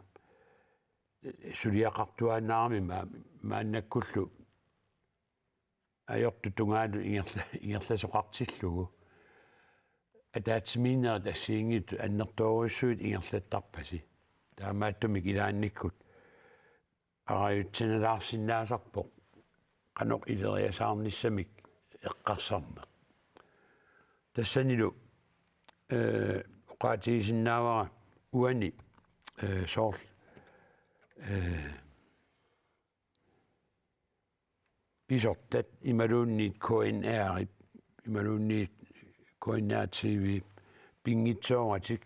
suliaqartuaannarami ma-, maannakkullu ajortut tungaanut ingerla-, ingerlasoqartillugu. Ataatsimiinnerit assigiinngitsut annertoorujussuit ingerlattarpasi. Taamaattumik ilaannikkut arajutsialaarsinnaasarpoq qanoq ileriasaarnissamik eqqarsarneq. Tassanilu, eh, oqaatigisinnaavara uani, eh, soorlu, eh, pisortat imaluunniit K N R-ip, imaluunniit K N R T V pinngitsooratik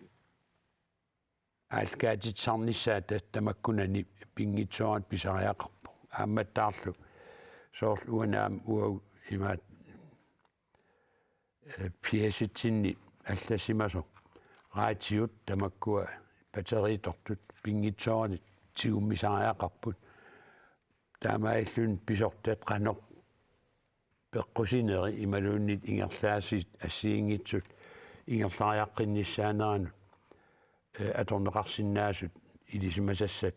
aallakaatitsisarnissaat ta-, tamakkunani pinngitsooratik pisariaqarpoq. Aammattaarlu soorlu uani aamma uagut imaat, eh, firsitsinni allassimasoq. Radiot tamakkua batteriitortut pinngitsooratik tigummisariaqarput. Taamaalilluni pisortat qanoq peqqusineri imaluunniit ingerlaasut assigiinngitsut ingerlariaqqinnissaaneranut, eh, atorneqarsinnaasut ilisimasassat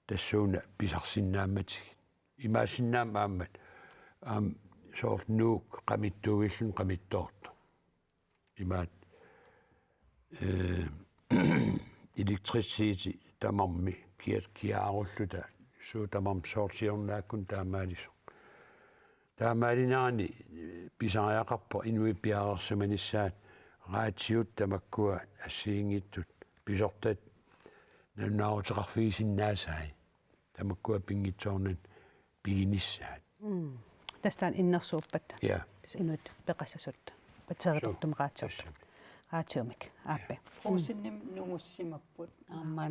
tassuuna pisarsinnaammatigit. Imaassinnaammat aamma, aamma soorlu Nuuk qamittuuvilluni qamittoortoq. Imaat, eh, elektricitet tamarmi kia-, kiaarulluta suut tamarmik soorlu siornaakkut taamaalisoq. Taamaalinerani, eh, pisariaqarpoq inuit piareersimanissaat radiot tamakkua assigiinngitsut pisortat nalunaaruteqarfigisinnaasaat. Tamakkua pinngitsoornani piginissaat. Mm. Tassa taanna innersuuppat. Ja. Tassa inuit peqassasut. Batteriitortumik radiorput. Tassa. Radiomik. Aappi. Rosingimik nungussimapput. Aamma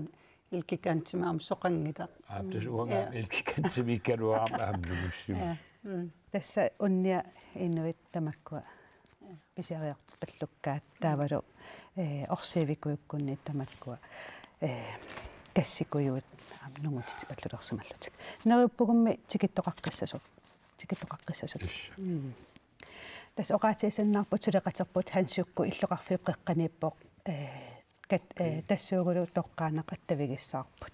Elgigantimik aamma soqanngilaq. Aap, tassa uanga, ja, Elgigantimik ikkaluarama aamma nungussimapput. Ja. Mm. Tassa unnia inuit tamakkua pisariaqarpallukkaat taavalu, eh, orsiivikujuukkunni tamakkua, eh, gassikujuit aamma nungutitsipallulersimallutik. Neriuppugummi tikittoqaqqissasut. Tikittoqaqqissasut. Yes. Mm. Tassa oqaatigisinnaarput suleqaterput Hans Jukku illoqarfiup qeqqaniippoq, eh, kat-, eh, tassuugulu toqqaannaq attavigissaarput.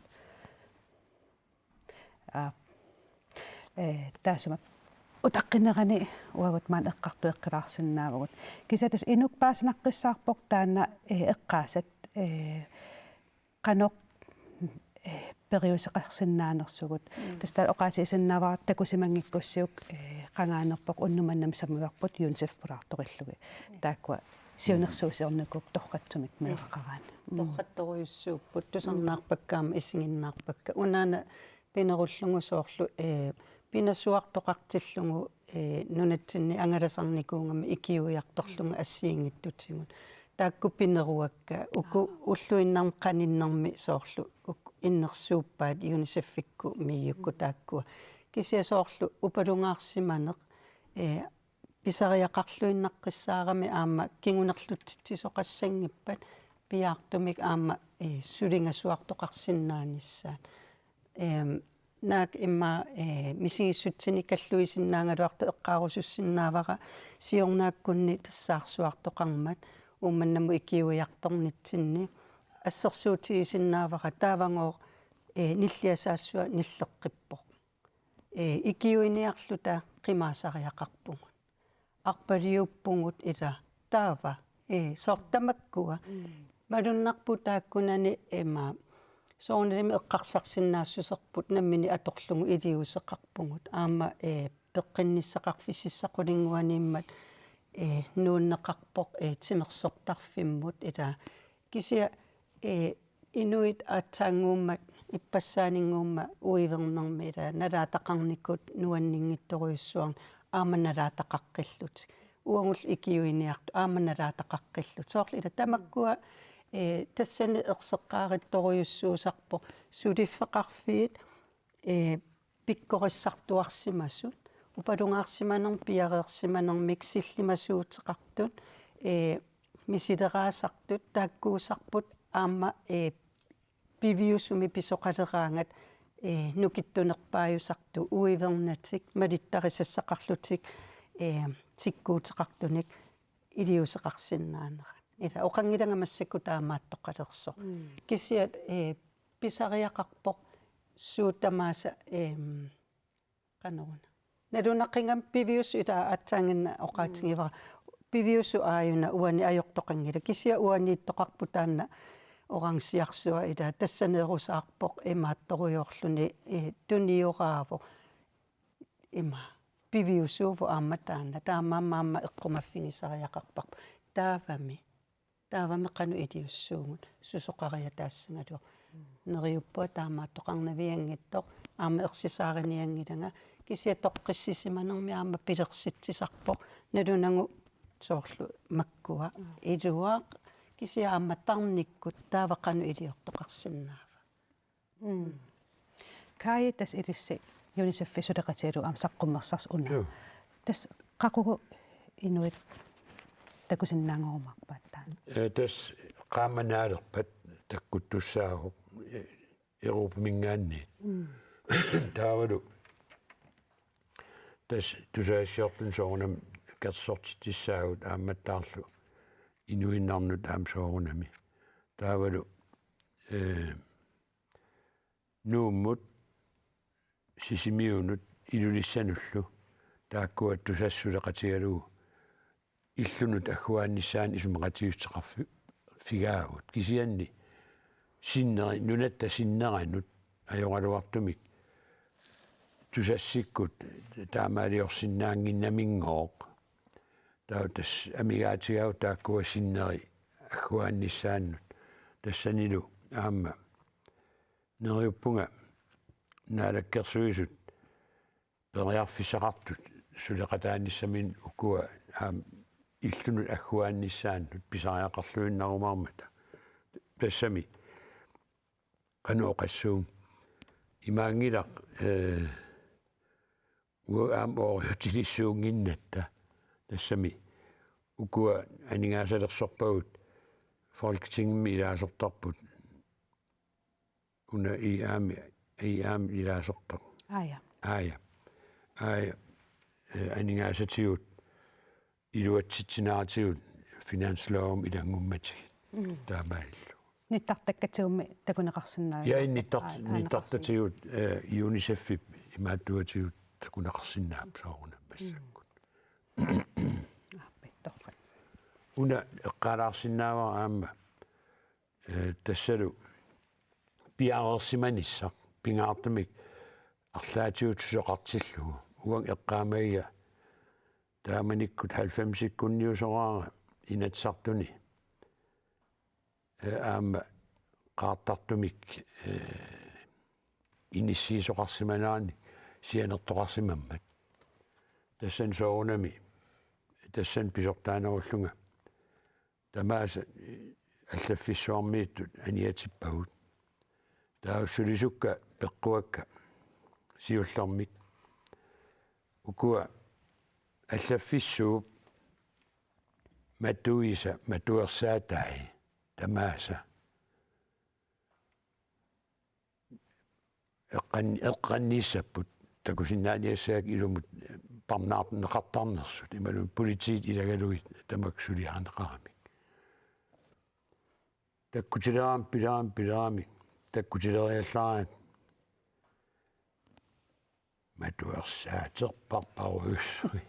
Aa, eh, taassuma utaqqinerani uagut maani eqqartueqqilaarsinnaavugut. Kisianni tassa inuk paasinaqqissaarpoq taanna, eh, eqqaasat, eh, qanoq, eh, periuseqarsinnaanersugut. Mm. Tassa taava oqaatigisinnaavara takusimanngikkussiuk, eh, qangaanerpoq unnuk manna sammivarput UNICEF pulaartoqarluni. Mm. Taakkua siunnersuusiornikuupput torratsumik meeraqaraanni. Mm. Torrattorujussuupput, tusarnaarpakka aamma isiginnaarpakka. Unaana pinerullugu soorlu, eh, pinasuartoqartillugu, eh, nunatsinni angalasarnikuugami ikiuiartorlugit assigiinngitsutigut. Taakku pineruakka uku ulluinnarni qaninnermi soorlu uku innersuuppaat UNICEF-ikkut MIO-kkut taakkua. Kisianni soorlu upalungaarsimaneq, eh, pisariaqarluinnaqqissaarami aamma kingunerlutsitsisoqassanngippat piaartumik aamma, eh, sulingasuartoqarsinnaanissaat. Ehm, naak immaqa, eh, misigissutsinikalluisinnaagaluartoq eqqaarusussinnaavara siornaakkunni tassaarsuartoqarmat Uummannamut ikiuiartornitsinni assersuutigisinnaavara taavagooq, eh, nilliasaassua nilleqqippoq. Eh, ikiuiniarluta qimaasariaqarpugut. Arpaliuppugut ila taava. Eh, soorlu tamakkua. Mm. Malunnarpoq taakkunani ima soorunalimi eqqarsarsinnaassuserput nammineq atorlugu iliuuseqarpugut. Aamma, eh, peqqinnissaqarfissaq qulinguaniimmat, eh, nuunneqarpoq, eh, timersortarfimmut ila. Kisianni, eh, inuit aatsaannguummat, ippassaaninnguummat uivernermi ila nalaataqarnikut nuanninngitsorujussuarnik aamma nalaataqaqqillutik. uagullu ikiuiniartut aamma nalaataqaqqillutik. Soorlu ila tamakkua, ee, tassani erseqqaarittorujussuusarpoq suliffeqarfiit, ee, pikkorissartuarsimasut, upalungaarsimanermik piareersimanermik sillimasuuteqartut, ee, misileraasartut taakkuusarput aamma, ee, piviusumik pisoqaleraangat, ee, nukittunerpaajusartut uivernatik malittarisassaqarlutik, ee, tikkuuteqartunik iliuuseqarsinnaanerat. Ila oqanngilanga massakkut taamaattoqalersoq. Mm. Kisianni, ee, pisariaqarpoq suut tamaasa, em, qanoruna. Nalunaqigami piviusut, ila aatsaannguaq oqaatigivara. Piviusut aajuna uani ajortoqanngilaq. Kisianni uaniittoqarpoq taanna orangiarsuaq, ila tassaneerusaarpoq imaattorujoorluni, ee, tunioraavoq. Ima piviusuuvoq aamma taanna. Taamaammat aamma eqqumaffigisariaqarparput. Taavami. Taavami qanoq iliussuugut, susoqariataassagaluaq. Neriuppunga taamaattoqarnavianngitsoq, aamma ersisaarinianngilanga, kisianni toqqissisimanermi aamma pilersitsisarpoq, nalunagu soorlu makkua, iluaq, kisianni aamma tarnikkut, taava qanoq iliortoqarsinnaava. Mm. Kaja, tassa ilissi UNICEF-ip suleqatigalugu aamma saqqummersarsi una. Joo. Tassa qaqugu inuit takusinnaanngorumaarpaat taanna? Ee, tassa qaammat naalerpat takkuttussaavoq, ee, Europaminngaanniit. Mm. Taavalu tassa tusagassiortunit soorunami katersortitsissaagut aammattaarlu inuinnarnut aamma soorunami. Taavalu, ee, Nuummut, Sisimiunut, Ilulissanullu, taakkua Tusassat suleqatigalugu illunut agguaannissaanut isumaqatigiissuteqarfi-, figaagut. Kisianni sinneri-, nunatta sinneranut ajoraluartumik Tusassikkut taamaaliorsinnaannginnaminngooq. Taava tassa amigaatigaavoq taakkua sinneri agguaannissaannut. Tassanilu aamma neriuppunga Naalakkersuisut periarfissaqartut suleqataanissaminnik ukua aamma illunut agguaannissaannut pisariaqarluinnarumaarmata. Tassami qanoq oqassuunga. Imaanngilaq, ee, uanga aamma oorutilissuunnginnatta. Tassami ukua aningaasalersorpagut Folketingimi ilaasortarput. Una I A-mi, I A-mi ilaasortoq. Aaja. Aaja. Aaja, ee, aningaasatigut iluatsitsineraatigut finanslovimi ilanngummatigit. Mm. Taamaalillugu. Nittartakkatsigummi takuneqarsinnaavit? Ja, nittar-, aa, nittartakkatsigummi, ee, UNICEF-ip imaattuatigut takuneqarsinnaapput soorunami massakkut. Mm. Aappi, torrak. Una eqqaalaarsinnaavara aamma, ee, tassalu piareersimanissaq pingaartumik arlaatigut susoqartillugu. Uanga eqqaamagiga taamanikkut halvfemsikkunniusoraara Inatsisartuni, ee, aamma qaartartumik, ee, inissiisoqarsimaneranik sianertoqarsimammat. Tassani soorunami, tassani pisortaanerullunga tamaasa, ee, allaffissuarmiittut aniatippagut. Taava sulisukka peqquakka siullermik. Ukua allaffissuup matuisa matuersaatai tamaasa eqqan-, eqqanniissapput takusinnaaniassagakku ilumut parnaarneqartarnersut imaluunniit politiit ilagalugit tamakku suliarineqaramik. Takkutileramik, pileramik, pileramik. Takkutileriallaramik. Matuersaaterparparujussui.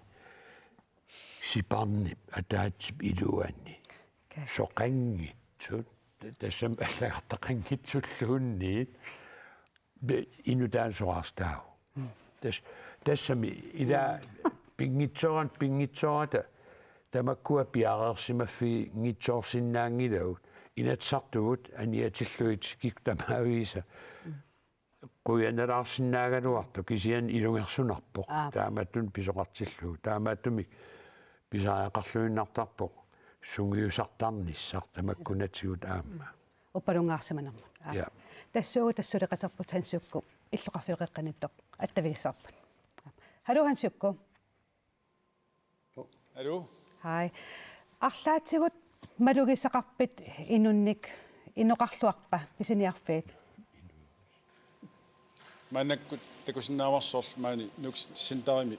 Siparnip ataatsip iluani. Okay. Soqanngitsut. Tassami allagartaqanngitsulluunniit. Be-, inutaanut soraartaavoq. Mm. Tas-, tassami ila pinngitsoorata, pinngitsoorata tamakkua piareersimaffiginngitsoorsinnaanngilagut. Inatsisartugut aniatillugit kikkut tamaviisa. Mm. Qujanalaarsinnaagaluartoq kisianni ilungersunarpoq. Aap. Taamatut pisoqartillugu. Taamaattumik pisariaqarluinnartarpoq sungiusartarnissaq tamakkunatigut aamma. Uppalungaarsimanermut. Aa. Ja. Tassuugu tassuleqaterput Hans Sukku illoqarfioqeqqanittoq attavigissavarput. Hallo Hans Sukku. Hallo. Hej. Arlaatigut malugisaqarpit inunnik inoqarluarpa pisiniarfiit? Maannakkut takusinnaavarsi soorlu maani Nuuk Centerimi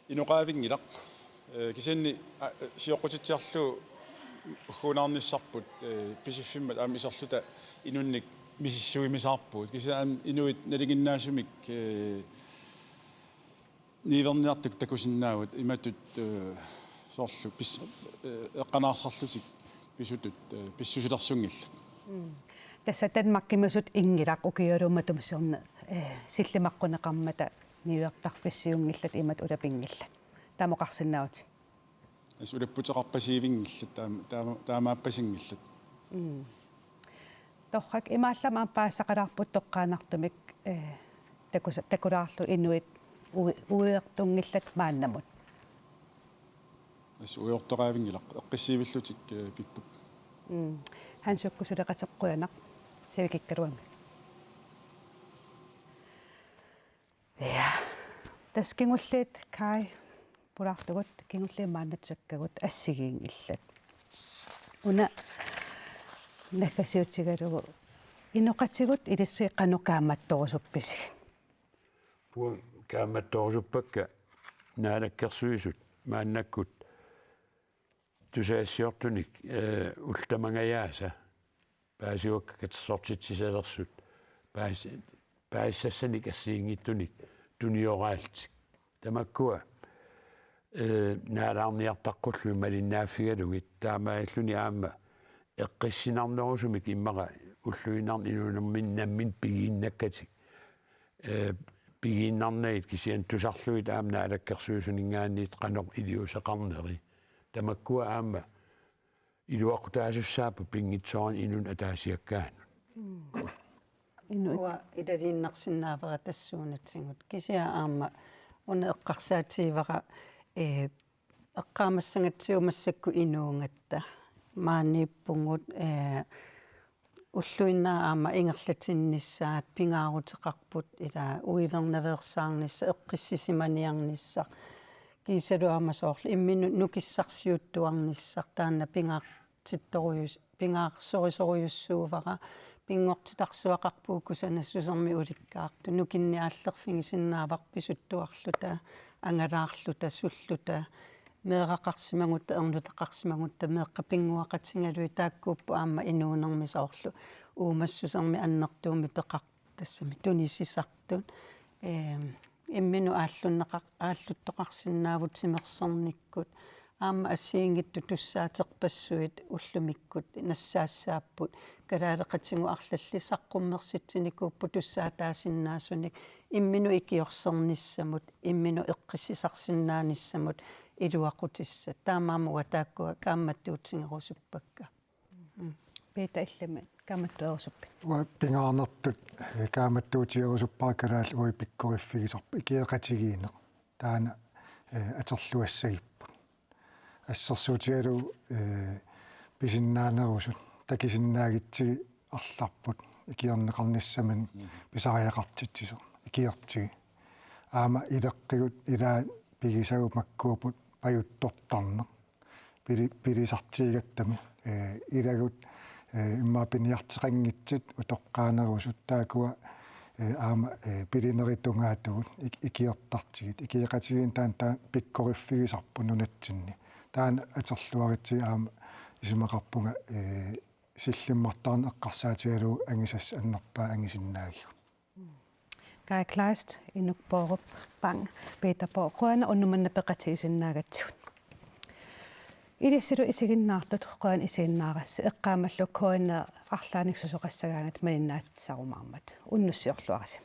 inoqaavinngilaq. Ee, kisianni, a, sioqqutitsiarlugu ugguunaarnissarput, ee, pisiffimmat aamma iserluta inunnik misissuimisaarpugut. Kisianni aamma inuit nalinginnaasumik, ee, niuerniartut takusinnaavat imatut, ee, soorlu pis-, ee, eqqanaarsarlutik pisutut, ee, pissusilersunngillat. Mm. Tassa Danmarkimisut inngilaq ukiualummut siorna, ee, sillimaqquneqarmata niuertarfissiunngillat imatut ulapinngillat. Taama oqarsinnaavutit. Assut ulapputeqarpasiuinngillat, taama, taama, taamaappasinngillat. Mm. Torrak, imaalilluta aamma paasisaqalaarpugut toqqaannartumik, ee, takusa-, takulaarlugu inuit ui-, uiortunngillat maannamut. Assut uiortoqaavinngilaq, eqqissivillutik, ee, pipput. Mm. Hans Sukku, suleqateqqujanaq sivikikkaluamik. Ja. Tassa kingulliit Kaj pulaartugut, kingulliit maannatsakkagut assigiinngillat. Una naggasiutigalugu inoqatigut ilissi qanoq kaammattorusuppisigit? Uanga kaammattorusuppakka Naalakkersuisut maannakkut tusagassiortunik, ee, ullut tamangajaasa paasivakka katersortitsisalersut paas-, paasisassanik assigiinngitsunik tunioraallutik. Tamakkua, ee, naalaarniartaqqullugit malinnaaffigalugit taamaalilluni aamma eqqissinarnerusumik immaqa ulluinnarni inuunerminni namminneq pigiinnakkatik, ee, pigiinnarnagit kisianni tusarlugit aamma Naalakkersuisuninngaanniit qanoq iliuuseqarneri. Tamakkua aamma iluaqutaasussaapput pinngitsoorani inunnut ataasiakkaanut. Mm. Inuit. Uanga ilaliinnarsinnaavara tassuunatigut. Kisianni aamma una eqqarsaatigivara, ee, eqqaamassagatsigu massakkut inuugatta. Maaniippugut, ee, ulluinnarni aamma ingerlatinnissaat pingaaruteqarput ila uivernaveersaarnissaq, eqqissisimaniarnissaq. Kiisalu aamma soorlu imminut nukissarsiuttuarnissaq taanna pingaartittorujus-, pingaartorisorujussuuara, pinngortitarsuaqarpugut kusanassusermik ulikkaartut, nukinnik aallerfigisinnaavara pisuttuarluta, angalaarluta, sulluta, meeraqarsimagutta, ernutaqarsimagutta, meeqqat pinnguaqatigalugit taakkuupput aamma inuunermi soorlu uumassusermi annertuumik peqar-, tassami tunisisartut, eem, imminut aallunneqar-, aalluttoqarsinnaavoq timersornikkut, aamma assigiinngitsut tussaaterpassuit ullumikkut nassaassaapput, kalaaleqatigut arlallit saqqummersitsinikuupput tussaataasinnaasunik, imminut ikiorsernissamut, imminut eqqissisarsinnaanissamut iluaqutissat. Taamaammat uanga taakkua kaammattuutigerusuppakka. Mm. Peter, illimmi kaammattuerusuppit? Uanga pingaarnertut, eh, kaammattuutigerusuppara kalaallit uagut pikkoriffigisarput ikioqatigiinneq. Taanna, eh, atorluassagipput. Assersuutigalugu, eh, pisinnaanerusut takusinnaagitsigit arlarput ikiorneqarnissaminut. Mm. Pisariaqartitsisoq ikiortigi. Aamma ileqqigut ilaat pigisagut makkuupput pajuttortarneq. Pili-, pilisartigigattami, eh, ilagut, eh, immaqa piniarteqanngitsut utoqqaanerusut taakkua, eh, aamma, eh, pilinerit tungaatigut ik-, ikiortartigit. Ikioqatigiinneq taanna, taanna pikkoriffigisarput nunatsinni. Taanna atorluaritsi aamma isumaqarpunga, eh, sillimmartarneq eqqarsaatigalugu angisassat annerpaat angisinnaagigut. Kaj Kleist, Inuk Borup Bang, Peter Borg, qujanaq unnuk manna peqatigisinnaagatsigut. Ilissilu isiginnaartut qujanaq isiginnaarassi, eqqaamallu K N R arlaannik susoqassagaangat malinnaatitsarumaarmat. Unnussiorluarisi.